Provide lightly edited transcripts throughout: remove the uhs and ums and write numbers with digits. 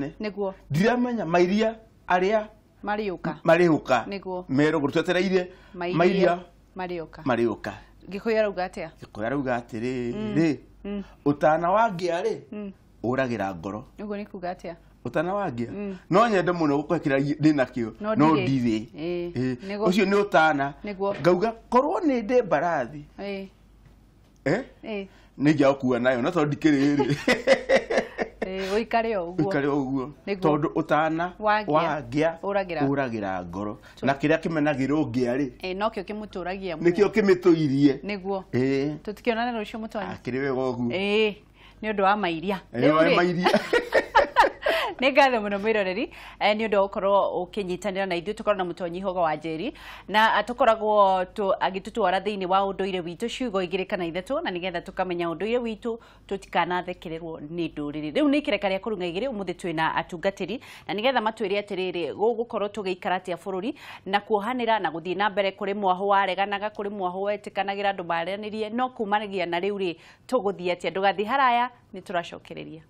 tene niguo ndiramenya mairia aria mariuka mariuka niguo merũgũrũ twetereire mairia mariuka mariuka. Gikuyu arauga atia? Gikuyu arauga atiriri, utana wa ngĩa rĩ ũragĩra ngoro. Ũguo nĩ kuga atia? Utana wa ngĩa no nyende mũno gũkũhe kĩrĩa ndĩnakĩo no ndirĩ. Ũcio nĩ ũtana. Ngauga korwo nĩ ndĩ mbarathi nĩ ingĩagũkua nayo no tondũ ndikĩrĩ rĩ ũikare o ũguo, ũikare o ũguo tondũ ũtana wa ngĩa ũragĩra ngoro na kĩrĩa kĩmenagĩrwo ngĩa rĩ nokĩo kĩmũtũragia muoyo, nĩkĩo kĩmĩtũirie. Nĩguo tũtikĩonane rũciũ mũtonyi. Akĩrĩ wega ũguo nĩ ũndũ wa mairia. Nĩ ngatho mũno mwĩroreri nĩ ũndũ wa gũkorwo ũkĩnyitanĩra na ithuĩ. Tũkorwo na mũtonyi Hoga wa Njeri na tũkoragwo agĩtũtwara thĩinĩ wa ũndũire witũ ciugo igĩrĩ kana ithatũ na nĩgetha tũkamenya ũndũire witũ tũtikanathekererwo nĩ ndũrĩrĩ. Rĩu nĩ ikereka rĩa kũrung'a igĩrĩ ũmũthĩ twĩna atungatĩri na nĩgetha matwĩre atĩrĩrĩ gũgũkorwo tũgĩikara atĩa bũrũri na kuohanĩra na gũthiĩ na mbere. Kũrĩ mwahũ wareganaga, kũrĩ mwahũ wetĩkanagĩra andũ maranĩrie, no kumanagia na rĩu rĩ tũgũthiĩ atĩa? Ndũgathiĩ haraya, nĩ tũracokereria.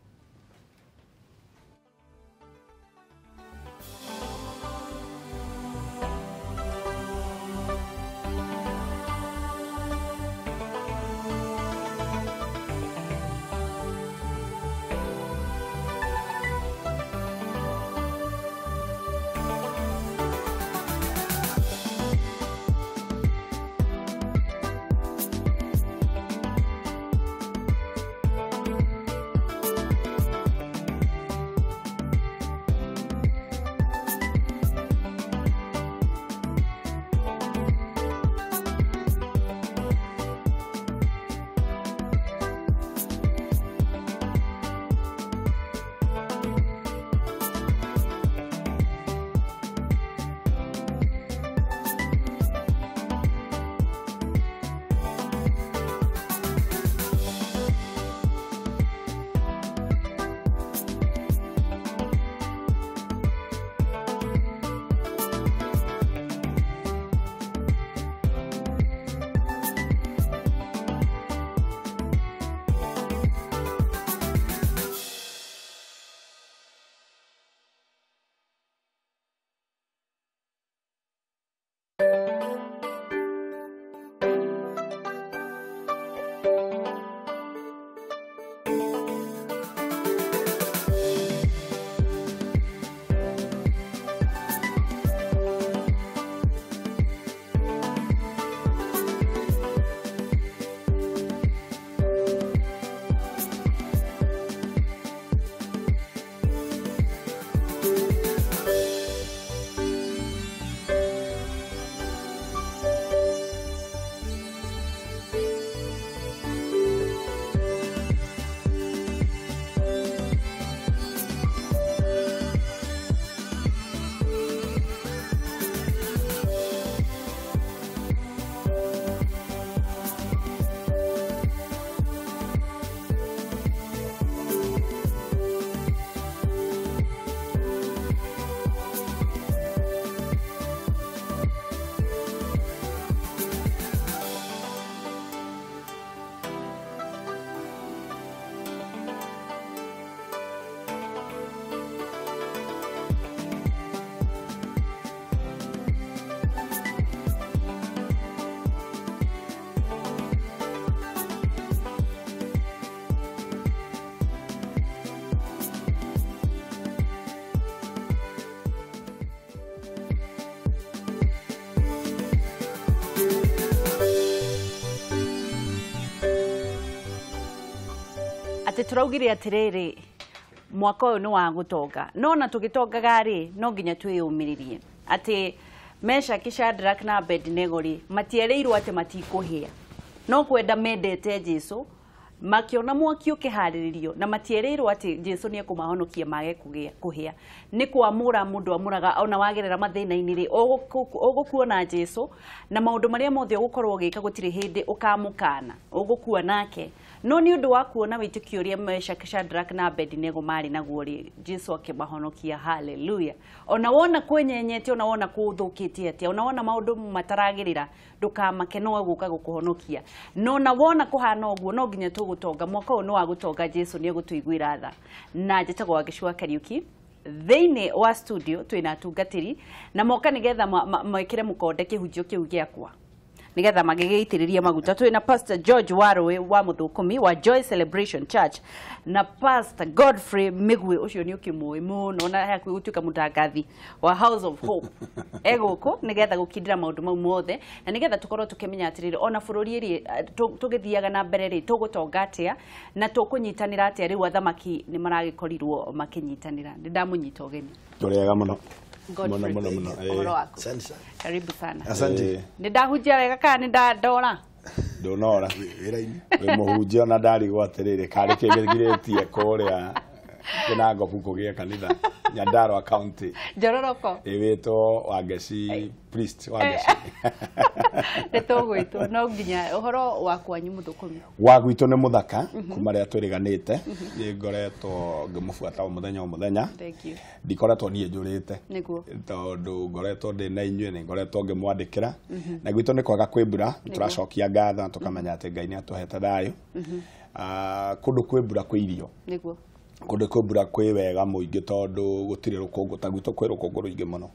Atĩ tũraugire atĩrĩrĩ mwaka ũyũ nĩ wa gũtonga, no na tũgĩtongaga rĩ no nginya twĩyũmĩrĩrie atĩ Meshaki, Shadrach na Abednego rĩ matierĩirwo atĩ matikũhĩa, no kwenda mendete Jesu makiona mwaki ũkĩharĩrĩrio na matierĩirwo atĩ Jesu nĩ ekũmahonokia mage kũhĩa. Nĩ kwamũra mũndũ amũraga ona wagerera mathĩna-inĩ rĩ ũgũkuona Jesu na maũndũ marĩa mothe ũgũkorwo ũgĩka gũtirĩ hĩndĩ ũkamũkana, ũgũkua nake. No nĩ ũndũ wa kuona wĩtĩkio ũrĩa Meshaki, Shadrach na Abednego marĩ naguo rĩ, Jesu akĩmahonokia. Hallelujah. Ona wona kwĩnyenyete, ona wona kũthũkĩtie atĩa, ona wona maũndũ mataragĩrĩra, ndũkamake no egũka gũkũhonokia. No na wona kũhana ũguo no nginya tũgũtonga. Mwaka ũyũ nĩ wa gũtonga, Jesu nĩ egũtũiguĩra tha. Na njĩtagwo Wangeci wa Kariuki. Thĩinĩ wa studio twĩna atungatĩri na moka nĩgetha mekĩre mũkonde kĩhunjio kĩu gĩakwa, nigetha magĩgĩitĩrĩria maguta. Twĩna Pastor George Warũĩ wa Mũthũkũmi wa Joy Celebration Church na Pastor Godfrey Mĩgwĩ, ũcio nĩ ũkĩmũĩ mũno na hakuhĩ gũtuĩka mũtangathi wa House of Hope, egũkũ nĩgetha gũkindĩra maũndũ mau mothe na nĩgetha tũkorwo tũkĩmenya atĩrĩrĩ, ona bũrũri ĩrĩ tũgĩthiaga na mbere rĩ, tũgũtonga atĩa na tũkũnyitanĩra atĩa. Rĩu athamaki nĩ maragĩkorirwo makĩnyitanĩra. Nĩ ndamũnyita ũgeni. Tũrĩega mũno. Godfrey, Mũno, mũno, mũno. ũhoro waku? Asante sana. Karibu sana. Asante. Nĩ ndahunjia wega kana nĩ ndandora? Ndũnora. Wĩra-inĩ. Wĩ mũhunjia ona ndarigwo atĩrĩrĩ, karĩ kĩgirĩtie kũrĩa Kĩnangobu kũgĩe kanitha Nyandarua County Njororoko. Ĩwĩtwo Wangeci Priest Wangeci. Nĩ tũgwĩtwo no nginya. Ũhoro wa kwanyu, Mũthũkũmi? Wa gwitũ nĩ mũthaka kuma rĩrĩa twĩrĩganĩte, nĩ ngoretwo ngĩmũbuata o mũthenya o mũthenya. Thank you. Ndikoretwo niĩ njũrĩte tondũ ngoretwo ndĩ na inyuĩ, nĩ ngoretwo ngĩmwandĩkĩra, na gwitũ nĩ kwega, kwĩ mbura. Nĩ tũracokia ngatho na tũkamenya atĩ Ngai nĩ atũhete thayũ. Kũndũ kwĩ mbura kwĩ irio, kũndũ kwĩ mbura kwĩ wega mũingĩ tondũ gũtirĩ rũkũngũ. Ta gwitũ kwĩ rũkũngũ rũingĩ mũno,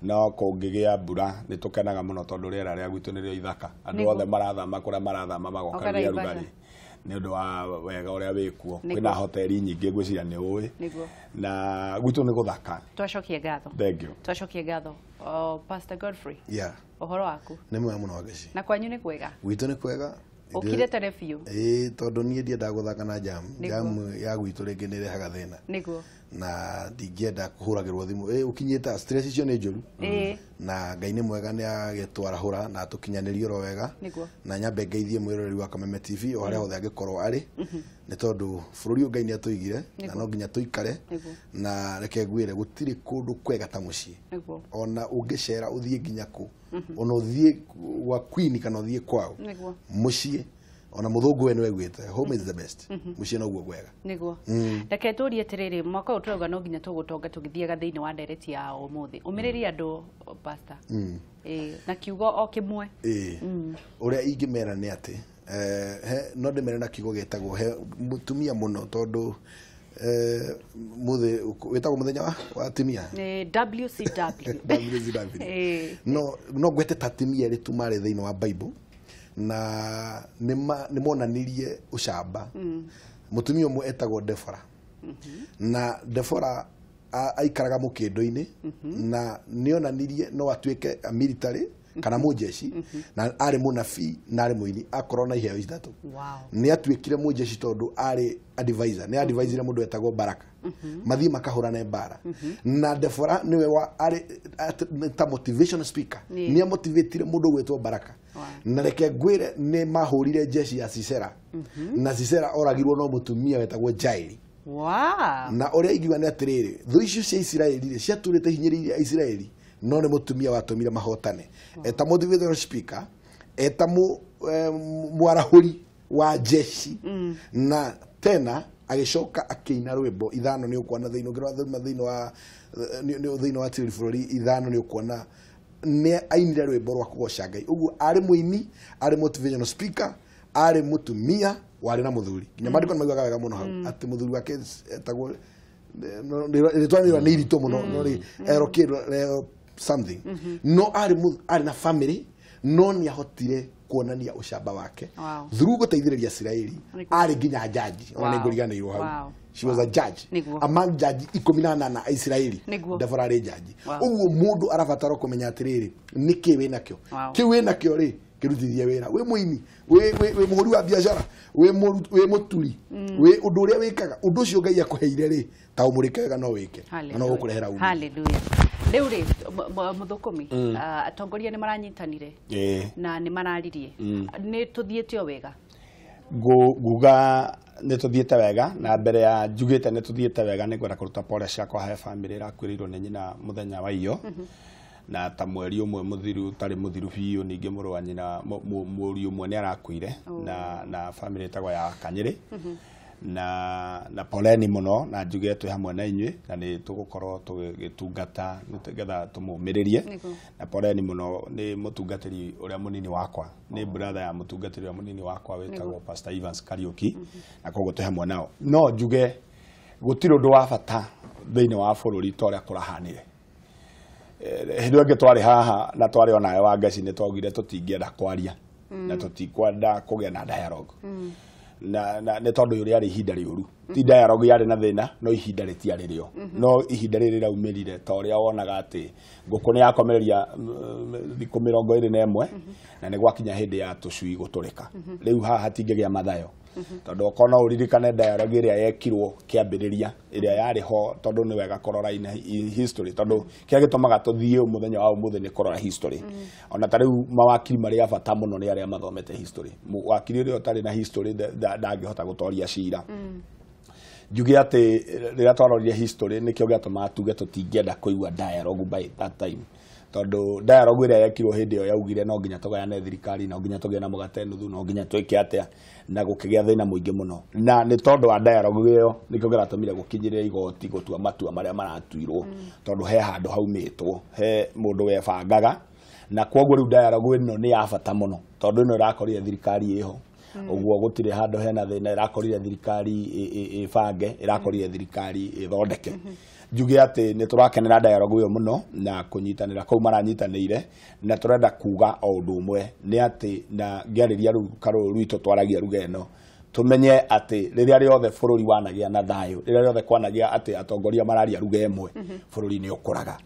no kũngĩgĩa mbura nĩ tũkenaga mũno tondũ rĩera rĩa gwitũ nĩrĩo ithaka. Andũ othe marathama kũrĩa marathama magoka Oka rĩa Naivasha. rugarĩ nĩ ũndũ wa wega ũrĩa wĩkuo. Kwĩna hoteli nyingĩ, ngwĩciria nĩ ũĩ, na gwitũ nĩ gũthaka. Twacokia ngatho. Thank you. Twacokia ngatho. Oh, Pastor Godfrey, ũhoro waku? Nĩ mwega mũno, Wangeci. Na kwanyu nĩ kwega? Gwitũ nĩ kwega. Ũkire tene biũ. Ĩĩ, tondũ niĩ ndiendaga gũthaka na jam. Jam ya gwitũ rĩngĩ nĩ ĩrehaga thĩna. Na ndingĩenda kũhũragĩrwo thimũ. Ĩ ũkinyĩte, stress icio nĩ njũru. Na Ngai nĩ mwega, nĩ agĩtwarahũra na atũkinyanĩrie oro wega. Na nyambe ngeithie mwĩroreri wa Kameme TV o harĩa hothe angĩkorwo arĩ, nĩ tondũ bũrũri ũyũ Ngai nĩ atũigire na no nginya tũikare. Na reke ngwĩre, gũtirĩ kũndũ kwega ta mũciĩ. Ona ũngĩcera ũthiĩ nginya kũ, ona ũthiĩ gwa queen kana ũthiĩ kwao, mũciĩ, ona mũthũngũ we nĩwe augĩte home is the best, mũciĩ noguo kwega. Nĩguo. Reke tũrie atĩrĩrĩ, mwaka ũyũ tũrauga no nginya tũgũtonga. Tũgĩthiaga thĩinĩ wa ndereti ya ũmũthĩ, ũmĩrĩrie andũ, Pastor. Ĩĩ, na kiugo o kĩmwe. Ĩĩ, ũrĩa ingĩmera nĩ atĩ no ndĩmere na kiugo gĩtagwo he mũtumia mũno, tondũ mũthĩ wĩtagwo mũthenya wa atumia. Nĩ WCW. WCW. No ngwete ta atumia erĩ tu marĩ thĩinĩ wa Bible na nĩ monanirie ũcamba. Mũtumia ũmwe etagwo Deborah, na Deborah aikaraga mũkĩndũ-inĩ na nĩonanirie no atuĩke a military kana mũjeshi, na arĩ mũnabii na arĩ mũini, akorwo na iheo ithatũ. Nĩ atuĩkire mũjeshi tondũ arĩ advisor, nĩ advisire mũndũ wetagwo Baraka mathiĩ makahũrane mbara. Na Deborah nĩwe wa arĩ ta motivation speaker, nĩ amotivatire mũndũ ũgwĩtwo Baraka. Na reke ngwĩre, nĩ mahũrire jeshi ya Sisera, na Sisera oragirwo no mũtumia wetagwo Jaeli. Na ũrĩa ingiuga nĩ atĩrĩrĩ, thũ icio cia Isiraeli rĩ, ciatũrĩte hinyĩrĩirie Aisiraeli, no nĩ mũtumia watũmire mahotane, eta motivational speaker, eta mwarahũri wa jeshi, na tena agĩcoka akĩina rwĩmbo ithano. Nĩ ũkuona thĩinĩ, ũngĩrora thĩinĩ wa thĩinĩ wa tĩri bũrũri ithano, nĩ ũkuona nĩ ainire rwĩmbo rwa kũgoca Ngai. Ũguo arĩ mũini, arĩ motivational speaker, arĩ mũtumia warĩ na mũthuri. Nginya maandĩko nĩ maugaga wega mũno hau atĩ mũthuri wake etagwo rĩtwa nĩ iritũ mũno, no rĩ ero kĩndũ something, no arĩ na family, no nĩ ahotire kuonania ũcamba wake through gũteithĩrĩria Isiraeli. Arĩ nginya judge, ona nĩ ngũriganĩirwo hau. She was a judge among judge 18 a Isiraeli. Deborah arĩ judge. Ũguo mũndũ arabatara kũmenya atĩrĩrĩ, nĩkĩ wĩ nakĩo, kĩu wĩ nakĩo rĩ, kĩrutithie wĩra. Wĩ mũini, wĩ mũhũri wa biacara, wĩ mũturi, wĩ ũndũ ũrĩa wĩkaga, ũndũ ũcio Ngai akũheire rĩ, ta ũmũrĩke wega, no wĩke na no gũkũrehera umithio. Hallelujah. Rĩu rĩ, Mũthũkũmi, atongoria nĩ maranyitanire na nĩ mararirie, nĩ tũthiĩte o wega? Nguga nĩ tũthiĩte wega, na mbere ya njugĩte nĩ tũthiĩte wega, nĩ ngwenda kũruta pole ciakwa he bamĩrĩ ĩrakuĩrĩirwo nĩ nyina mũthenya wa iyo, na ta mweri ũmwe mũthiru, tarĩ mũthiru biũ. Ningĩ mũrũ wa nyina, mũriũ ũmwe nĩ arakuire, na bamĩrĩ ĩtagwo ya Kanyĩrĩ, na poleni mũno, na njuge twĩ hamwe na inyuĩ na nĩ tũgũkorwo tũgĩtungata nĩgetha tũmũmĩrĩrie. Na poleni mũno nĩ mũtungatĩri ũrĩa mũnini wakwa, nĩ brother ya mũtungatĩri ũrĩa mũnini wakwa wĩtagwo Pastor Evans Kariuki, na koguo twĩ hamwe nao. No njuge Gũtirĩ ũndũ wa bata thĩinĩ wa bũrũri ta ũrĩa kũrahanire. Hĩndĩ ĩngĩ twarĩ haha na twarĩ onawe wa Ngeci nĩ twaugire tũtingĩenda kwaria na tũtikwenda kũgĩa na dialogue. Na nĩ tondũ rĩarĩ ihinda rĩũru. Ti dialogue yarĩ na thĩna no ihinda rĩtiarĩ rĩo. No ihinda rĩrĩ rĩraumĩrire ta ũrĩa wonaga atĩ ngũkũ nĩ yakomereria thikũ 21 na nĩ gwakinya hĩndĩ ya tũcui gũtũrĩka. Rĩu haha hatingĩgĩa mathayo. Tondũ okorwo no ũririkane dialogue ĩrĩa yekirwo kĩambĩrĩria ĩrĩa yarĩ ho tondũ nĩ wega kũrora in history tondũ kĩrĩa gĩtũmaga tũthiĩ mũthenya wa ũmũthĩ nĩ kũrora history. Ona ta rĩu mawakiri marĩa a bata mũno nĩ arĩa mathomete history. Wakiri ũrĩa ũtarĩ na history ndangĩhota gũtoria cira. Njuge atĩ rĩrĩa twarorire history nĩkĩo gĩatũmaga tuge tũtingĩenda kũigua dialogue by that time. Tondũ dialogue ĩrĩa yekirwo hĩndĩ ĩyo yaugire no nginya tũgayane thirikari, no nginya tũgĩe na mũgate nuthu, no nginya twĩke atĩa, na gũkĩgĩa thĩna mũingĩ mũno. Na nĩ tondũ wa dialogue ĩyo nĩkĩo kĩratũmire gũkinyĩrĩra igoti gũtua matua marĩa maratuirwo, tondũ he handũ haumĩtwo, he mũndũ webangaga, na kwoguo rĩu dialogue ĩno nĩ ya bata mũno tondũ ĩno ĩrakorire thirikari ĩho. Ũguo gũtirĩ handũ hena thĩna, ĩrakorire thirikari ĩbange, ĩrakorire thirikari ĩthondeke. Njuge atĩ nĩ tũrakenera dialogue ĩyo mũno na kũnyitanĩra kũu maranyitanĩire, na tũrenda kuga o ũndũ ũmwe nĩ atĩ na ngĩarĩria rĩu karũrũ rwitũ twaragia ruga ĩno, tũmenye atĩ rĩrĩa rĩothe bũrũri wanagĩa na thayũ, rĩrĩa rĩothe kwanagĩa atĩ atongoria mararia ruga ĩmwe, bũrũri nĩ ũkũraga.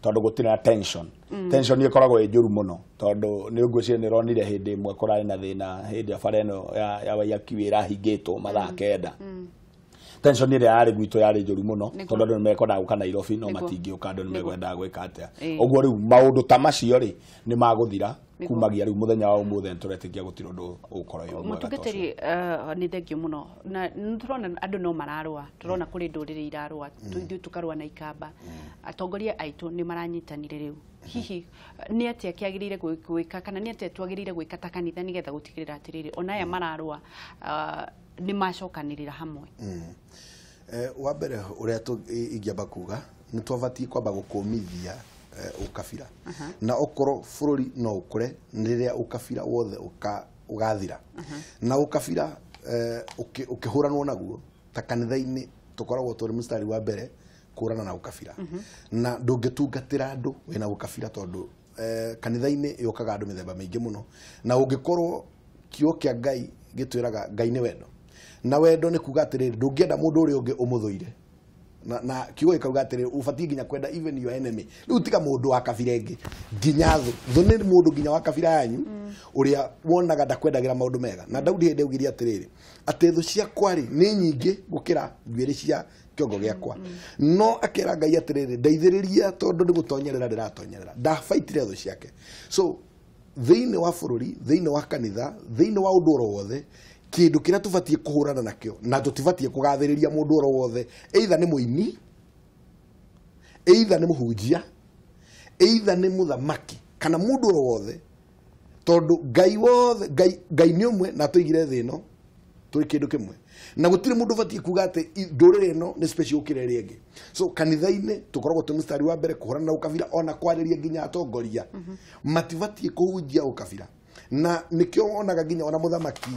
Tondũ gũtirĩ na tension. Tension ĩkoragwo ĩ njũru mũno tondũ nĩ ngwĩciria nĩ ĩronire hĩndĩ ĩmwe kũrarĩ na thĩna hĩndĩ ya bara ĩno ya Waiyaki ĩrahingĩtwo mathaa 9. Tension ĩrĩa yarĩ gwitũ yarĩ njũru mũno tondũ andũ nĩ mekwendaga gũka Nairobi no matingĩũka, andũ nĩ mekwendaga gwĩka atĩa. Ũguo rĩu maũndũ ta macio rĩ nĩ magũthira kumagia rĩu mũthenya wa ũmũthĩ nĩtũretĩkia gũtirĩ ũndũ ũgũkorwo wĩ mwega ta ũcio. Mũtungatĩri, nĩ thengio mũno na nĩtũrona andũ no mararũa, tũrona kũrĩ ndũrĩrĩ irarũa, ithuĩ tũkarũa na ikamba. Atongoria aitũ nĩ maranyitanire rĩu. Hihi nĩ atĩa kĩagĩrĩire gwĩka kana nĩ atĩa twagĩrĩire gwĩka ta kanitha nĩgetha gũtigĩrĩra atĩrĩrĩ ona aya mararũa nĩ macokanĩrĩra hamwe? Wa mbere ũrĩa ingĩamba kuga nĩ twabatiĩ kwamba gũkũmithia ũkabira. Na okorwo bũrũri no ũkũre rĩrĩa ũkabira wothe ũgathira. Na ũkabira ũkĩhũranwo naguo ta kanitha-inĩ tũkoragwo tũrĩ mũstari wa mbere kũrana na ũkabira. Na ndũngĩtungatĩra andũ wĩna ũkabira tondũ kanitha-inĩ yũkaga andũ mĩthemba mĩingĩ mũno. Na ũngĩkorwo kiugo kĩa Ngai gĩtwĩraga Ngai nĩ wendo. Na wendo nĩ kuga atĩrĩrĩ ndũngĩenda mũndũ ũrĩa ũngĩ ũmũthũire. Na kiugo gĩkauga atĩrĩrĩ ũbatiĩ nginya kwenda even your enemy. Rĩu tiga mũndũ wa kabira ĩngĩ nginya thũ. Thũ nĩ mũndũ nginya wa kabira yanyu ũrĩa wonaga ndakwendagĩra maũndũ mega. Na Daudi hĩndĩ augire atĩrĩrĩ atĩ thũ ciakwa rĩ nĩ nyingĩ gũkĩra njuĩrĩ cia kĩongo gĩakwa. No akera Ngai atĩrĩrĩ ndeithĩrĩria tondũ nĩ gũtonyerera ndĩratonyerera. Ndabaitire thũ ciake. So thĩinĩ wa bũrũri, thĩinĩ wa kanitha, thĩinĩ wa ũndũ oro wothe kĩndũ kĩrĩa tũbatiĩ kũhũrana nakĩo na tũtibatiĩ kũgathĩrĩria mũndũ oro wothe, either nĩ mũini, either nĩ mũhunjia, either nĩ mũthamaki kana mũndũ oro wothe, tondũ Ngai wothe, Ngai nĩ ũmwe na tũigire thĩ ĩno tũrĩ kĩndũ kĩmwe na gũtirĩ mũndũ ũbatiĩ kuga atĩ ndũrĩrĩ ĩno nĩ special gũkĩra ĩrĩa ĩngĩ. So kanitha-inĩ tũkoragwo twĩ mũstari wa mbere kũhũrana na ũkabira ona kwarĩria nginya atongoria matibatiĩ kũhunjia ũkabira. Na nĩkĩo wonaga nginya ona mũthamaki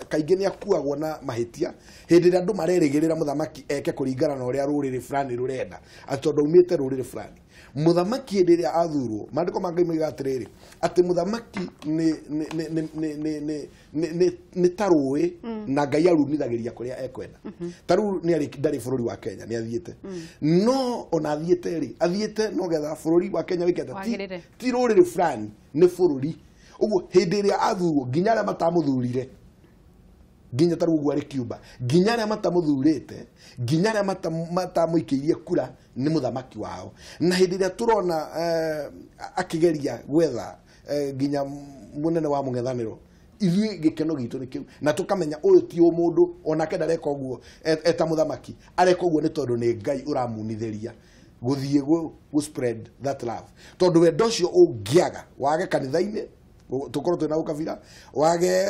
kaingĩ nĩ akuagwo na mahĩtia hĩndĩ ĩrĩa andũ marerĩgĩrĩra mũthamaki eke kũringana na ũrĩa rũrĩrĩ fulani rũrenda, atĩ tondũ aumĩte rũrĩrĩ fulani. Mũthamaki hĩndĩ ĩrĩa athurwo, maandĩko ma Ngai moigaga atĩrĩrĩ atĩ mũthamaki nĩ ta rũĩ na Ngai arumithagĩria kũrĩa ekwenda. Ta rĩu ndarĩ bũrũri wa Kenya, nĩ athiĩte. No ona athiĩte rĩ, athiĩte no getha bũrũri wa Kenya wĩke atĩa? Ti rũrĩrĩ fulani, nĩ bũrũri. Ũguo hĩndĩ ĩrĩa athurwo nginya arĩa matamũthurire, nginya ta rĩu ũguo arĩ Cuba, nginya arĩa matamũthurĩte, nginya arĩa matamũikĩirie kura nĩ mũthamaki wao. Na hĩndĩ ĩrĩa tũrona akĩgeria gwetha nginya mũnene wa mũng'ethanĩro, ithuĩ gĩkeno gitũ nĩ kĩu, na tũkamenya ũyũ ti ũmũndũ onake ndareka ũguo eta mũthamaki, areka ũguo nĩ tondũ nĩ Ngai ũramunithĩria gũthiĩ gũ spread that love. Tondũ wendo ũcio ũngĩaga wage kanitha-inĩ tũkorwo twĩna ũkabira, wage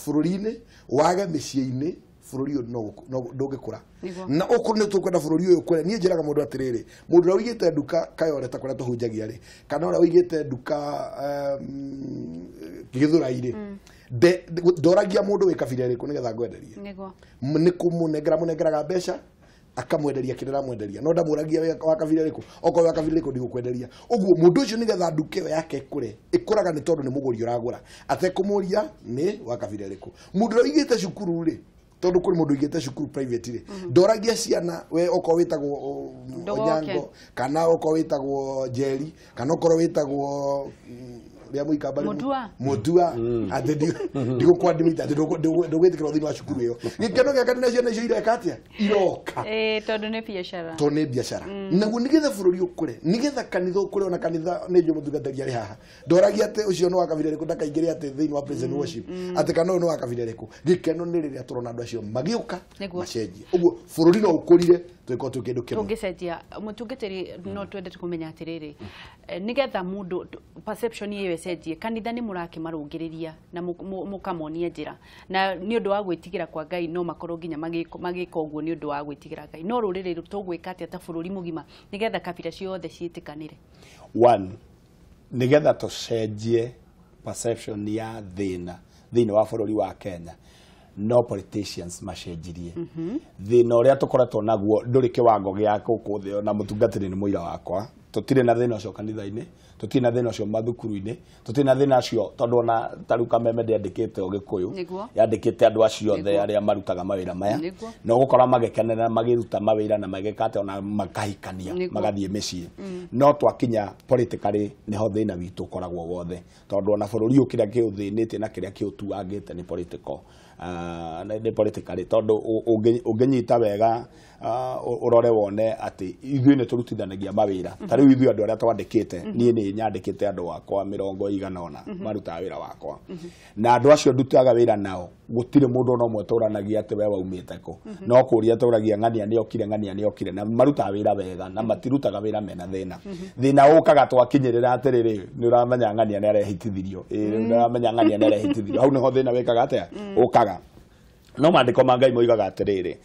bũrũri-inĩ, wage mĩciĩ-inĩ, bũrũri ũyũ ndũngĩkũra. Na okorwo nĩ tũkwenda bũrũri ũyũ ũkũre, niĩ njĩraga mũndũ atĩrĩrĩ, mũndũ ũrĩa ũigĩte nduka Kayore ta kũrĩa tũhunjagia rĩ, kana ũrĩa ũigĩte nduka Gĩthũrai rĩ, ndoragia mũndũ wĩ kabira ĩrĩkũ nĩgetha ngwenderie. Nĩ kũmũnengera mũnengeraga mbeca Akamwenderia kĩrĩa aramwenderia no ndamũragia wa kabira rĩkũ, okorwo wa kabira rĩkũ ndigũkwenderia. Ũguo mũndũ ũcio nĩgetha nduka ĩyo yake ĩkũre, ĩkũraga nĩ tondũ nĩ mũgũri ũragũra atekũmũria nĩ wa kabira rĩkũ. Mũndũ ũrĩa ũigĩte cukuru rĩ, tondũ kũrĩ mũndũ ũigĩte cukuru private rĩ, ndoragia ciana we okorwo wĩtagwo Onyango kana okorwo wĩtagwo Njeri kana okorwo wĩtagwo rĩa mũikamba Mutua atĩ ndigũkwadimita atĩ ndũgwĩtĩkĩrwo thĩinĩ wa cukuru ĩyo. Gĩkeno gĩa kanitha ciana icio ireka atĩa? Iroka. Tondũ nĩ biacara. Tondũ nĩ biacara. Naguo nĩgetha bũrũri ũkũre, nĩgetha kanitha ũkũre, ona kanitha nĩ njũĩ mũtungatĩri arĩ haha, ndoragia atĩ ũcio nĩ wa kabira ĩrĩkũ ndakaingĩre atĩ thĩinĩ wa praise and worship atĩ kana ũyũ nĩ wa kabira ĩrĩkũ. Gĩkeno nĩ rĩrĩa tũrona andũ acio magĩũka macenjie. Ũguo bũrũri no ũkũrire tũgĩkorwo twĩ kĩndũ kĩmwe. Tũngĩcenjia mũtungatĩri, no twende kũmenya atĩrĩrĩ, nĩgetha mũndũ perception ĩyo ĩcenjie, kanitha nĩ mũrakĩmarũngĩrĩria na mũkamonia njĩra, na nĩ ũndũ wa gwĩtigĩra kwa Ngai no makorwo nginya magĩka ũguo nĩ ũndũ wa gwĩtigĩra Ngai. No rũrĩrĩ tũgwĩka atĩa ta bũrũri mũgima nĩgetha kabira ciothe ciĩtĩkanĩre? One, nĩgetha tũcenjie perception ya thĩna thĩinĩ wa bũrũri wa Kenya, no politicians macenjirie. Thĩna ũrĩa tũkoretwo naguo ndũrĩ kĩwango gĩa gũkũ thĩ, na mũtungatĩri nĩ mũira wakwa. Tũtirĩ na thĩna ũcio kanitha-inĩ, tũtirĩ na thĩna ũcio mathukuru-inĩ, tũtirĩ na thĩna ũcio tondũ ona ta rĩu Kameme ndĩandĩkĩte o Gĩkũyũ, yandĩkĩte andũ acio othe arĩa marutaga mawĩra maya, na ũgũkora magĩkenera magĩruta mawĩra na magĩka atĩa, ona makahikania magathiĩ mĩciĩ. No twakinya politically nĩho thĩna witũ ũkoragwo wothe, tondũ ona bũrũri ũyũ kĩrĩa kĩũthĩnĩtie na kĩrĩa kĩũtuangĩte nĩ political, nĩ politically, tondũ ũngĩnyita wega ũrore wone atĩ ithuĩ nĩ tũrutithanagia mawĩra. Ta rĩu ithuĩ andũ arĩa twandĩkĩte, niĩ nĩ nyandĩkĩte andũ akwa 400 marutaga wĩra wakwa, na andũ acio ndutaga wĩra nao gũtirĩ mũndũ ona ũmwe tũranagia atĩ we waumĩte kũ, no kũria tũragia ng'ania nĩokire, ng'ania nĩokire, na marutaga wĩra wega na matirutaga wĩra mena thĩna. Thĩna ũkaga twakinyĩrĩra atĩrĩrĩ, nĩ ũramenya ng'ania nĩ arehitithirio, nĩ ũramenya ng'ania nĩ arehitithirio, hau nĩho thĩna wĩkaga atĩa, ũkaga. No maandĩko ma Ngai moigaga atĩrĩrĩ,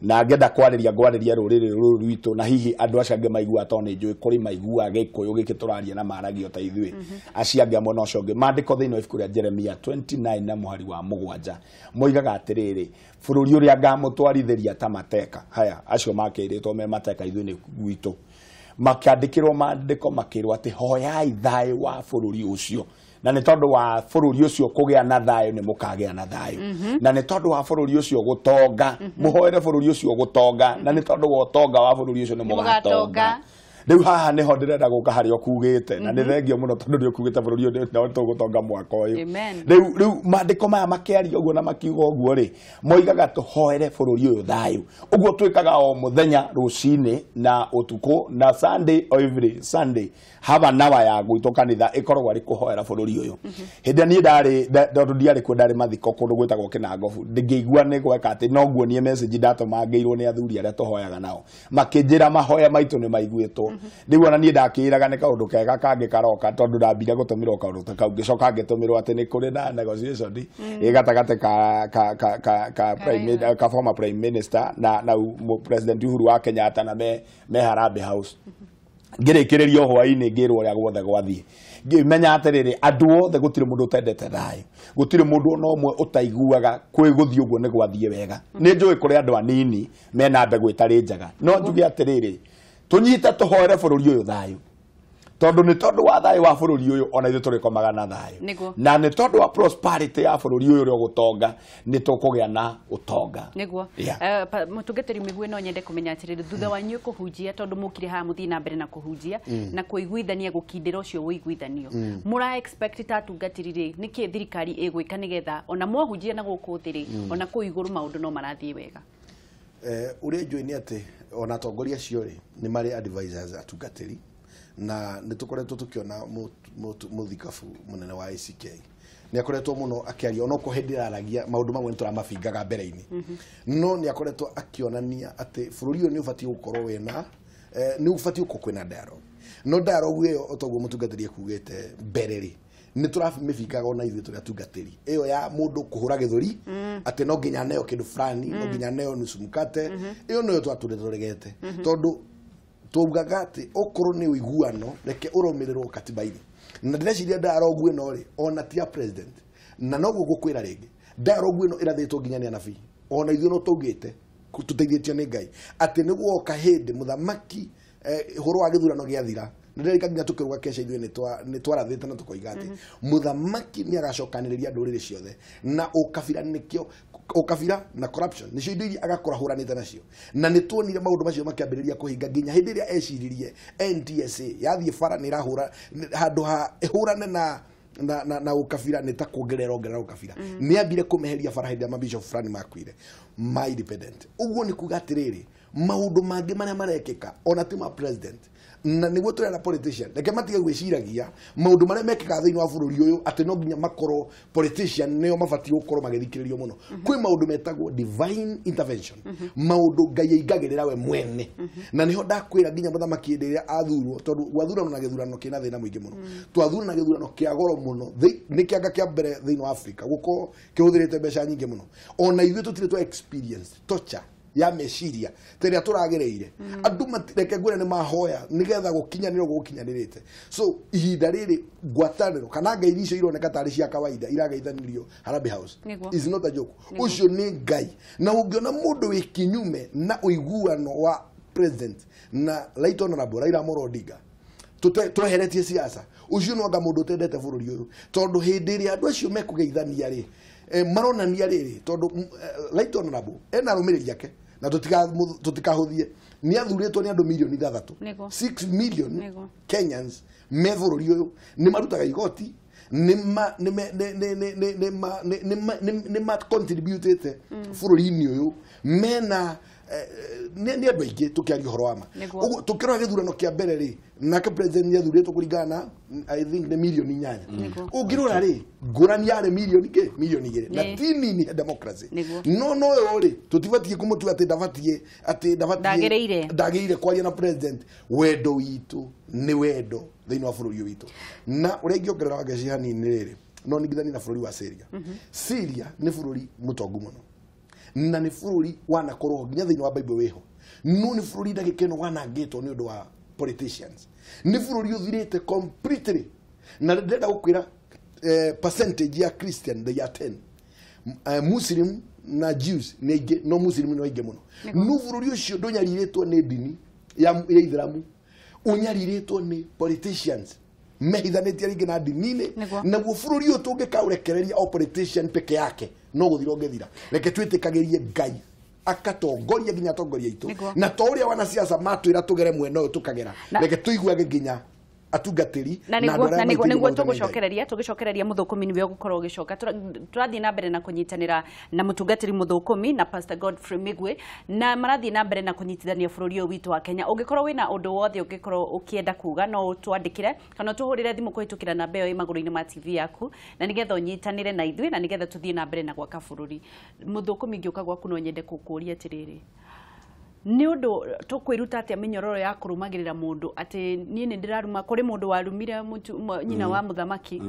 na ngenda kwarĩria ngwarĩria rũrĩrĩ rũrũ rwitũ, na hihi andũ acio angĩ maiguaga tondũ nĩ njũĩ kũrĩ maiguaga Gĩkũyũ gĩkĩ tũraria na maragio ta ithuĩ, acio angĩ amwe na ũcio ũngĩ. Maandĩko thĩinĩ wa ibuku rĩa Jeremia 29 na mũhari wa 7 moigaga atĩrĩrĩ, bũrũri ũrĩa ngamũtwarithĩria ta mateka, haya acio makĩrĩtwo me mateka ithuĩ nĩ gwitũ, makĩandĩkĩrwo maandĩko makĩrwo atĩ hoyai thayũ wa bũrũri ũcio, na nĩ tondũ wa bũrũri ũcio kũgĩa na thayũ nĩ mũkagĩa na thayũ, na nĩ tondũ wa bũrũri ũcio gũtonga mũhoere bũrũri ũcio gũtonga, na nĩ tondũ wa ũtonga wa bũrũri ũcio nĩ mũgatonga. Rĩu haha nĩho ndĩrenda gũka harĩa ũkugĩte, na nĩ thengio mũno tondũ nĩ ũkugĩte bũrũri ũyũ nĩ tũgũtonga mwaka ũyũ. Rĩu maandĩko maya makĩaria ũguo na makiuga ũguo rĩ, moigaga tũhoere bũrũri ũyũ thayũ. Ũguo twĩkaga o mũthenya rũcinĩ na ũtukũ, na Sunday every Sunday have an hour ya gwitũ kanitha ĩkoragwo arĩ kũhoera bũrũri ũyũ. Hĩndĩ ĩrĩa niĩ ndarĩ, tondũ ndiarĩ kuo, ndarĩ mathiko kũndũ gwĩtagwo Kĩnangobu, ndingĩigua nĩ gweka atĩ no nguonie message ndatũmangĩirwo nĩ athuri arĩa tũhoyaga nao, makĩnjĩra mahoya maitũ nĩ maiguĩtwo. Rĩu ona niĩ ndakĩĩraga nĩ kaũndũ kega kangĩ karoka, tondũ ndambire gũtũmĩrwo kaũndũ ta kau, ngĩcoka ngĩtũmĩrwo atĩ nĩ kũrĩ na negotiation ĩ gatagatĩ ka former prime minister na President Uhuru wa Kenyatta na me Harambee House. Ngĩrĩkĩrĩria hwaĩ-inĩ ngĩrwo ũrĩa guothe gwathiĩ, ngĩmenya atĩrĩrĩ, andũ othe gũtirĩ mũndũ ũtendete thayũ, gũtirĩ mũndũ ona ũmwe ũtaiguaga kwĩ gũthiĩ ũguo nĩ gwathiĩ wega. Nĩ njũĩ kũrĩ andũ anini mena mbegũ ĩtarĩ njega, no njuge atĩrĩrĩ, tũnyite tũhoere bũrũri ũyũ thayũ, tondũ nĩ tondũ wa thayũ wa bũrũri ũyũ ona ithuĩ tũrĩkomaga na thayũ, na nĩ tondũ wa prosperity ya bũrũri ũyũ ũrĩa ũgũtonga nĩ tũkũgĩa na ũtonga. Nĩguo mũtungatĩri Mĩgwi, no nyende kũmenya atĩrĩrĩ, thutha wa inyuĩ kũhunjia, tondũ mũkire haha mũthiĩ na mbere na kũhunjia na kũiguithania, gũkindĩra ũcio ũiguithanio, mũra expect ta atungatĩri rĩ, nĩkĩ thirikari ĩgwĩka nĩgetha ona mwahunjia na gũkũ thĩ rĩ, ona kũu igũrũ maũndũ no marathiĩ wega? Ũrĩa njũĩ nĩ atĩ ona atongoria acio rĩ nĩ marĩ advisors atungatĩri, na nĩ tũkoretwo tũkĩona mũthikabu mũnene wa ACK nĩ akoretwo mũno akĩaria, onokorwo hĩndĩ ĩraragia maũndũ mamwe nĩ tũramabingaga mbere-inĩ, no nĩ akoretwo akĩonania atĩ bũrũri ũyũ nĩ ũbatiĩ gũkorwo wĩna, nĩ ũbatiĩ gũkorwo kwĩna dialogue. No dialogue ĩyo o toguo mũtungatĩri ekugĩte mbere rĩ, nĩ tũramĩbingaga ona ithuĩ tũrĩ atungatĩri, ĩyo ya mũndũ kũhũra gĩthũri atĩ no nginya aneo kĩndũ fulani, no nginya aneo nusu mkate, ĩyo nĩyo twatũrĩte tũregete, tondũ tuugaga atĩ okorwo nĩ ũiguano reke ũrũmĩrĩrwo katiba-inĩ. Na ndĩreciria dialogue ĩno rĩ, ona ti ya president, na noguo ngũkwĩra rĩngĩ, dialogue ĩno ĩrathĩtwo nginya nĩ anabii, ona ithuĩ no tũugĩte Tũteithĩtio nĩ Ngai atĩ nĩ guoka hĩndĩ mũthamaki ũhoro wa gĩthurano gĩathira nĩndĩrerika nginya tũkĩruga kesha ithuĩ nĩ twarathĩte na tũkoiga atĩ mũthamaki nĩ agacokanĩrĩria ndũrĩrĩ ciothe na ũkabira nĩkĩo ũkabira na corruption nĩcio indo iria agakora hũranĩte nacio na nĩ tuonire maũndũ macio makĩambĩrĩria kũhinga nginya hĩndĩ ĩrĩa eciririe NTSA yathiĩ bara nĩ ĩrahũra handũ ha ĩhũrane na ukabira nĩ ta kuongerera ongerera ukabira nĩ ambire kũmeheria bara hĩndĩ ya mabishop fulani makuire ma independent. Ũguo nĩ kuga atĩrĩrĩ maũndũ mangĩ marĩa marekĩka ona ti ma president na nĩguo tũrera politician reke matige gwĩciragia maũndũ marĩa mekĩkaga thĩinĩ wa bũrũri ũyũ atĩ no nginya makorwo politician nĩo mabatiĩ gũkorwo magĩthikĩrĩrio mũno. Kwĩ maũndũ metagwo divine intervention, maũndũ Ngai aingagĩrĩra we mwene, na nĩho ndakwĩra nginya mũthamaki hĩndĩ ĩrĩa athurwo tondũ gwathurano na gĩthurano kĩna thĩna mũingĩ mũno, twathurana gĩthurano kĩa goro mũno nĩ kĩanga kĩa mbere thĩinĩ wa Afrika gũkorwo kĩhũthĩrĩte mbeca nyingĩ mũno. Ona ithuĩ tũtirĩ twa experience torture ya meciria teria turagereire andu reke ngwire ni mahoya nigetha gukinyanira gukinyanirite. So ihinda riri ngwataniro kana ngai icio ironeka tari cia kawaida irageithanirio Harambee House is not a joke. Ucio ni Ngai na ungiona mundu wi kinyume na uiguano wa president na Right Honorable Raila Amolo Odinga tweheretie siasa ucio no anga mundu utendete bururi uyu tondu hindi ria andu acio mekugeithania ri maronania riri tondu Right Honorable ena arumiriri ake na tutikahuthie ni athuritwo ni andu milioni 6 6 million Kenyans me bururi uyu ni marutaga igoti ni ma contributete bururi-ini uyu mena nĩ andũ aingĩ tũkĩaria ũhoro wa ma. Ũguo tũkĩrora gĩthurano kĩa mbere rĩ nake president nĩ athuritwo kũringana na I think nĩ milioni 8. Ũngĩrora rĩ ngũrani yarĩ milioni kĩ milioni 2 na ti nini ya democracy. No no ũyũ rĩ tũtibatiĩ kũmũtua atĩ ndabatiĩ atĩ ndabatiĩ ndagĩrĩire kwaria na president. Wendo witũ nĩ wendo thĩinĩ wa bũrũri ũyũ witũ. Na ũrĩa ingĩongerera Wangeci hanini rĩrĩ no ningithanie na bũrũri wa Syria. Syria nĩ bũrũri mũtongu mũno na nĩ bũrũri wanakorwo nginya thĩinĩ wa Bible wĩho no nĩ bũrũri ndagĩka ĩno wanangĩtwo nĩ ũndũ wa politicians. Nĩ bũrũri ũthirĩte completely na ndĩrenda gũkwĩra percentage ya Christian they are 10, Muslim na Jews nĩ aingĩ no Muslim nĩ aingĩ mũno. No bũrũri ũcio ndũnyarirĩtwo nĩ ndini ya Ithĩramu, ũnyarirĩtwo nĩ politicians mehithanĩtie rĩngĩ na ndini-inĩ. Naguo bũrũri ũyũ tũngĩkaũrekereria o politician peke yake no gũthira ũngĩthira. Reke twĩtĩkagĩrie Ngai akatongoria nginya atongoria aitũ na to ũrĩa wanasiasa matwĩra tũgere mwena ũyũ tũkagera, reke tũiguage nginya atungatĩri na nĩguo tũgũcokereria Muthũkũmi nĩwe ũgũkorwo ũgĩcoka. Tũrathiĩ na mbere na kũnyitanĩra na mũtungatĩri Muthũkũmi na Pastor Godfrey Migwi na marathiĩ na mbere na kũnyitithania bũrũri ũyũ witũ wa Kenya. Ũngĩkorwo wĩna ũndũ wothe ũngĩkorwo ũkĩenda kuga no ũtwandĩkĩre kana ũtũhũrĩre thimũ kũhĩtũkĩra namba ĩyo ĩ magũrũ-inĩ ma TV yaku na nĩgetha ũnyitanĩre na ithuĩ na nĩgetha tũthiĩ na mbere na gwaka bũrũri. Muthũkũmi ngĩũka gwaku no nyende gũkũũria atĩrĩrĩ, nĩ ũndũ tũkwĩruta atĩa mĩnyororo ya kũrũmagĩrĩra mũndũ atĩ niĩ nĩ ndĩraruma kũrĩ mũndũ warumire nyina wa mũthamaki,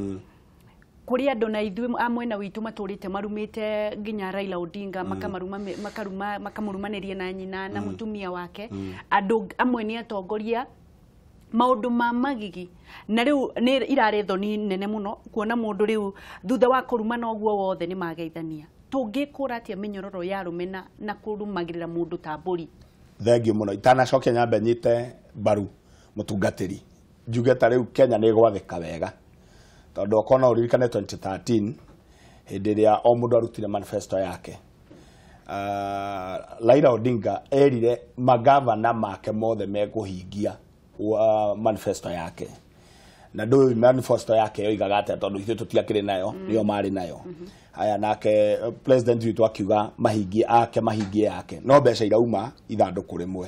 kũrĩ andũ na ithuĩ a mwena witũ matũrĩte marumĩte nginya Raila Odinga makamũrumanĩria na nyina na mũtumia wake. Andũ amwe nĩ atongoria maũndũ ma magigi na rĩu nĩ irarĩ thoni nene mũno kuona mũndũ rĩu thutha wa kũrumana ũguo wothe nĩ mageithania. Tũngĩkũra atĩa mĩnyororo ya rũmena na kũrũmagĩrĩra mũndũ ta mbũri? Thengiũ mũno. Itanacokia nyambe nyite mbaru mũtungatĩri njuge ta rĩu Kenya nĩ ĩgwathĩka wega tondũ okorwo no ũririkane 2013 hĩndĩ ĩrĩa o mũndũ arutire manifesto yake, Raila Odinga erire magavana make mothe mekũhingia manifesto yake na ndũĩ manifesto yake yoigaga atĩa tondũ ithuĩ tũtiakĩrĩ nayo nĩo marĩ nayo. Haya nake president witũ akiuga mahingie ake mahingie yake no mbeca irauma ithandũkũ rĩmwe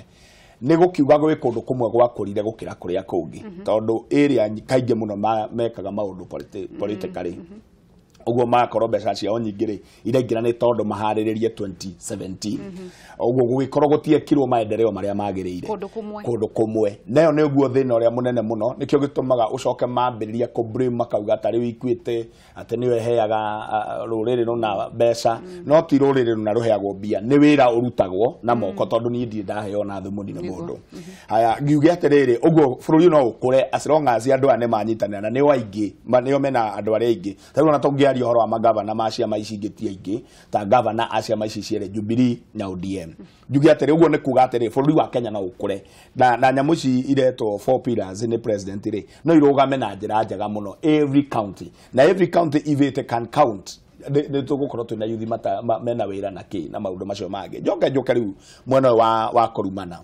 nĩ gũkiuga gwĩ kũndũ kũmwe gwakũrire gũkĩra kũrĩa kũngĩ tondũ area kaingĩ mũno mekaga maũndũ politically ũguo magakorwo mbeca ciao nyingĩ rĩ iraingĩra nĩ tondũ maharĩrĩrie 2017 ũguo gũgĩkorwo gũtiekirwo maendeleo marĩa magĩrĩire kũndũ kũmwe. Nayo nĩ ũguo thĩna ũrĩa mũnene mũno nĩkĩo gĩtũmaga ũcoke mambĩrĩria kũ blame makauga ta rĩu Equity atĩ nĩyo ĩheaga rũrĩrĩ rũna mbeca no ti rũrĩrĩ rũna rũheagwo mbia nĩ wĩra ũrutagwo na moko tondũ niĩ ndirĩ ndaheo na thumuni nĩ mũndũ. Haya ngiuge atĩrĩrĩ ũguo bũrũri no ũkũre as long as andũ aya nĩ manyitanĩra na nĩo aingĩ nĩo mena andũ arĩa aingĩ. Ta rĩu ona tũngĩaria Ndingĩaria ũhoro wa magavana ma ciama ici ingĩ ti aingĩ ta gavana a ciama ici cierĩ Jubilee na ODM. Njuge atĩrĩ, ũguo nĩ kuga atĩrĩ, bũrũri wa Kenya no ũkũre na nyamũ ici iretwo four pillars nĩ president rĩ, no irũgame na njĩra njega mũno every county, na every county if it can count, nĩ tũgũkorwo twĩna yuthi mena wĩra na kĩ na maũndũ macio mangĩ. Njoke rĩu mwena ũyũ wa kũrumana.